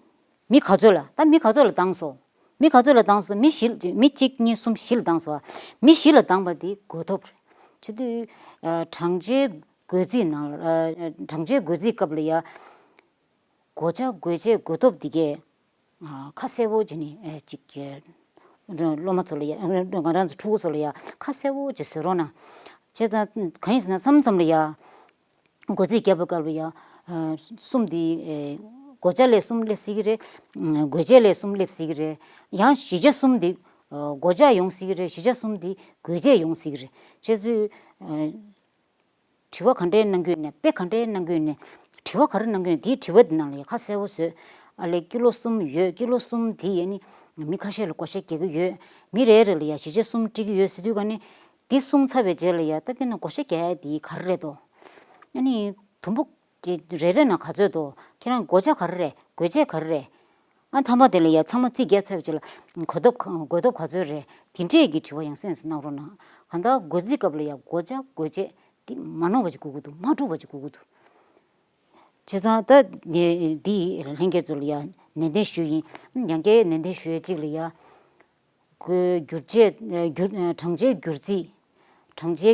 མི་ག་ཚོད་ལ། ད་མི་ག་ཚོད་ལ་བཏང་སོང་། མི་ག་ཚོད་ལ་བཏང་སོང་། མི་བཞི། མི་གཅིག་གཉིས། གསུམ། བཞི་ལ་བཏང་སོང་བ། མི་བཞི་ལ་བཏང་པ་དེ་བགོ་ཐོབ་རེད། བྱེད་དུས། གྲངས་ཆའི་བགོ་རྩིས་ནང་ལ། གྲངས་ཆའི་བགོ་རྩིས་སྐབས་ལ་ཡ། བགོ་བྱ། བགོ་བྱེད། བགོ་ཐོབ་འདི་གས། ཁ་གསལ་པོ་བྱས་ནས་ཅིག་སློབ་མ་ཚོ་ལ་ཡ། ང་རང་ཚོ་ཕྲུ་གུ་ཚོ་ལ་ཡ་ཁ་གསལ་པོ་ཅིག་བཟོ་རོགས་གནང་། བྱས་ཙང་གང་ཡིན་ཟེར་ན་མཚམས་མཚམས་ལ་ཡ། བགོ་རྩིས་རྒྱབ་པའི་སྐབས་ལ་ཡ། གསུམ་འདི། བགོ་བྱ་ལས་གསུམ་སླེབས་སྲིད་ཀྱི་རེད། བགོ་བྱེད་ལས་གསུམ་སླེབས་སྲིད་ཀྱི་རེད། ཡང་བཞི་ཆ་གསུམ་འདི། བགོ་བྱ་ཡོང་སྲིད་ཀྱི་རེད། བཞི་ཆ་གསུམ་འདི་བགོ་བྱེད་ཡོང་སྲིད་ཀྱི་རེད། བྱས་ཙང་། དྲི་བ་ག་འདྲའི་གནང་གི་ཡོད་ནས། དཔེ་ག་འདྲའི་གནང་གི་ཡོད་ནས། དྲི་བ་ག་རེ་གནང་གི་ཡོད་ནས། དེའི་དྲི་བ་འདི་ནང་ལ་ཡ་ཁ་གསལ་པོ་བཟོས། ཨ་ལས་ཀི་ལོ་གསུམ་ཡོད། ཀི་ལོ་གསུམ་དེ་ཡ་ནི་མི་ཁ་ཤས་ལ་བགོ་བཤའ་རྒྱག་གི་ཡོད། མི་རེ་རེ་ལ་ཡ་བཞི་ཆ་གསུམ་སྤྲད་ཀྱི་ཡོད་ཟེར་དུས་ག་ནི། འདི་གསུངས་ཚར་བའི་རྗེས་ལ་ཡ། ད་དེ་ན་བགོ་བཤའ་རྒྱག་ཡ་དེ་ག་རེ་རེད་དོ། ཨ་ནི་དུམ་བུ་རེ་རེ་ན་ག་ཚོད་དོ། ཁྱེད་རང་བགོ་བྱ་ག་རེ་རེད། བགོ་བྱེད་ག་རེ་རེད། ཨ། མཐའ་མ་དེ་ལ་ཡ་ཚང་མ་རྩིས་རྒྱག་ཚར་བའི་རྗེས་ལ་བགོ་ཐོབ་ག། བགོ་ཐོབ་ག་ཚོད་རེད། དེ་འདྲས་ཀྱི་དྲི་བ་ཡང་སེ་ཡང་སེ་གནང་རོགས་གནང་། གང་ལྟར་བགོ་རྩིས་སྐབས་ལ་ཡ་བགོ་བྱ་བགོ་བྱེད་དེ་མ་གནང་བ་ཅིག་དགོས་ཀྱི་འདུག་མ་འཁྲུག་པ་ཅིག་དགོས་ཀྱི་འདུག་བྱས་ཙང་ད་འདི་འདི་ལྷན་རྒྱས་ཚོ་ལ་ཡ་ནན་ཏན་ཞུ་ཡིན། ཡང་བསྐྱར་ནན་ཏན་ཞུ་ཡ་གཅིག་ལ་ཡ། བགོ། བསྒྱུར་བཅོས། བསྒྱུར། གྲངས་ཆའི་བསྒྱུར་རྩིས། གྲངས་ཆའི་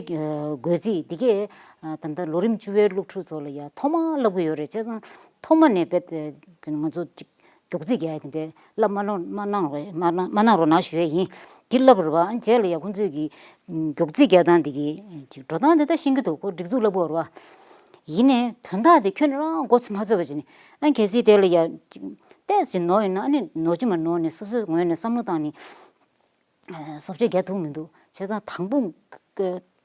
བགོ་རྩིས་འདི་གས། ད་ལྟ་ལོ་རིམ་བཅུ་པའི་སློབ་ཕྲུག་ཚོ་ལ་ཡ་ཐོག་མར་བསླབ་ཀྱི་ཡོད་རེད། བྱས་ཙང་ཐོག་མ་ནས་རྦད་དེ་ང་ཚོ་ཅིག་མགྱོགས་རྩིས་རྒྱག་ཡ་དེ་འདྲའི་བསླབ་མ་གནང་། མ་གནང་རོགས། མ་གནང་། མ་གནང་རོགས་གནང་ཞུ་ཡ་ཡིན། འདི་བསླབ་རེད་བ། རྗེས་ལ་ཡ་ཁོང་ཚོས་ཀྱི་མགྱོགས་རྩིས་རྒྱག་སྟངས་འདི་གི་ཅིག་འགྲོ་སྟངས་དེ་ད་ཤེས་ཀྱི་འདུག་ཁོ་སྒྲིག་འཛུགས་བསླབ་ཀྱི་ཡོད་རེད་བ། ཡིན་ནའི་དོན་དག་དེ་ཁྱོན་ནས་རང་མགོ་ཚོས་མ་ཚོས་པ་བྱས་ནས། ཨ། གལ་སྲིད་དེ་ལ་ཡ་ཅིག་ཏོག་ཙམ་ནོར་ཡོད་ན། ཨ་ནི་ནོར་གྱི་མ་ནོར་ནས་སོ་སོའི་ངོས་ནས་བསམ་བློ་བཏང་ནས། བཟོ་བཅོས་རྒྱག་ཐུབ་མི་འདུག་བྱས་ཙང་དང་པོ་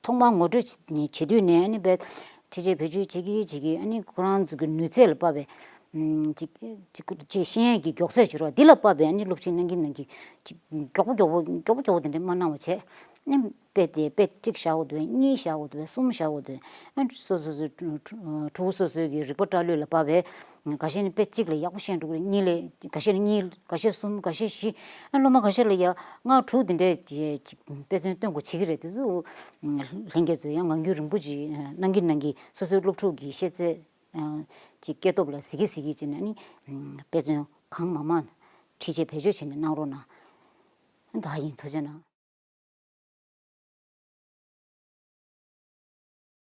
ཐོག་མར་ངོ་སྤྲོད་བྱེད་དུས་ནས། ཨ་ནི་རྦད་འཕྲུལ་ཆས་བེད་སྤྱོད་བྱེད་ཀྱི་བྱེད་ཀྱི། ཨ་ནི་ཁོ་རང་ཚོ་གི་ནུས་ཚད་ལ་དཔག་པའི་ཅིག་ཅིག་ཅིག་ཤེས་ཡས་ཀྱི་མགྱོགས་ཚད་ཅིག་རེད་བ། འདི་ལ་དཔག་པའི་ཨ་ནི་སློབ་ཁྲིད་གནང་གིན་གནང་གིན་ཅིག་མགྱོགས་པོ་མགྱོགས་པོ་མགྱོགས་པོ་མགྱོགས་པོ་དེ་འདྲ་མ་གནང་བ་བྱས། ཨ་ནི་དཔེ་དེ་དཔེ་གཅིག་བཞག་དགོས་འདུག་གཉིས་བཞག་དགོས་འདུག་གསུམ་བཞག་དགོས་འདུག་ཨ་ནི་སོ་སོ་སོ་ཕྲུ་གུ་སོ་སོའི་གི་རིག་པ་བཀྲ་ལྷོད་ལ་དཔག་པའི། འགའ་ཤས་ནི་དཔེ་གཅིག་ལ་ཡག་པོ་ཤེས་འགྲོ་གི་རེད། གཉིས་ལ། འགའ་ཤས་ནི་གཉིས། འགའ་ཤས་གསུམ། འགའ་ཤས་བཞི། ཨ། སློབ་མ་འགའ་ཤས་ལ་ཡ་ལྔ་དྲུག་དེ་འདྲས་ཅིག་དཔེ་མཚོན་སྟོན་དགོས་བྱེད་ཀྱི་རེད། དེ་ཚོ་ལྷན་རྒྱས་ཚོས་ཡང་ངང་རྒྱུད་རིང་པོ་ཅིག་གནང་གིན་གནང་གིན་སོ་སོའི་སློབ་ཕྲུག་གི་ཤེས་ཚད། ཅིག་སྐྱེ་སྟོབས་ལ་གཟིགས་ཀྱི་གཟིགས་ཀྱི་བྱས་ནས་ནི་དཔེ་མཚོན་གང་མང་མང་བྲིས་བྱས་བེད་སྤྱོད་བྱས་ནས་གནང་རོགས་གནང་། ད་ཡིན། ཐུགས་རྗེ་གནང་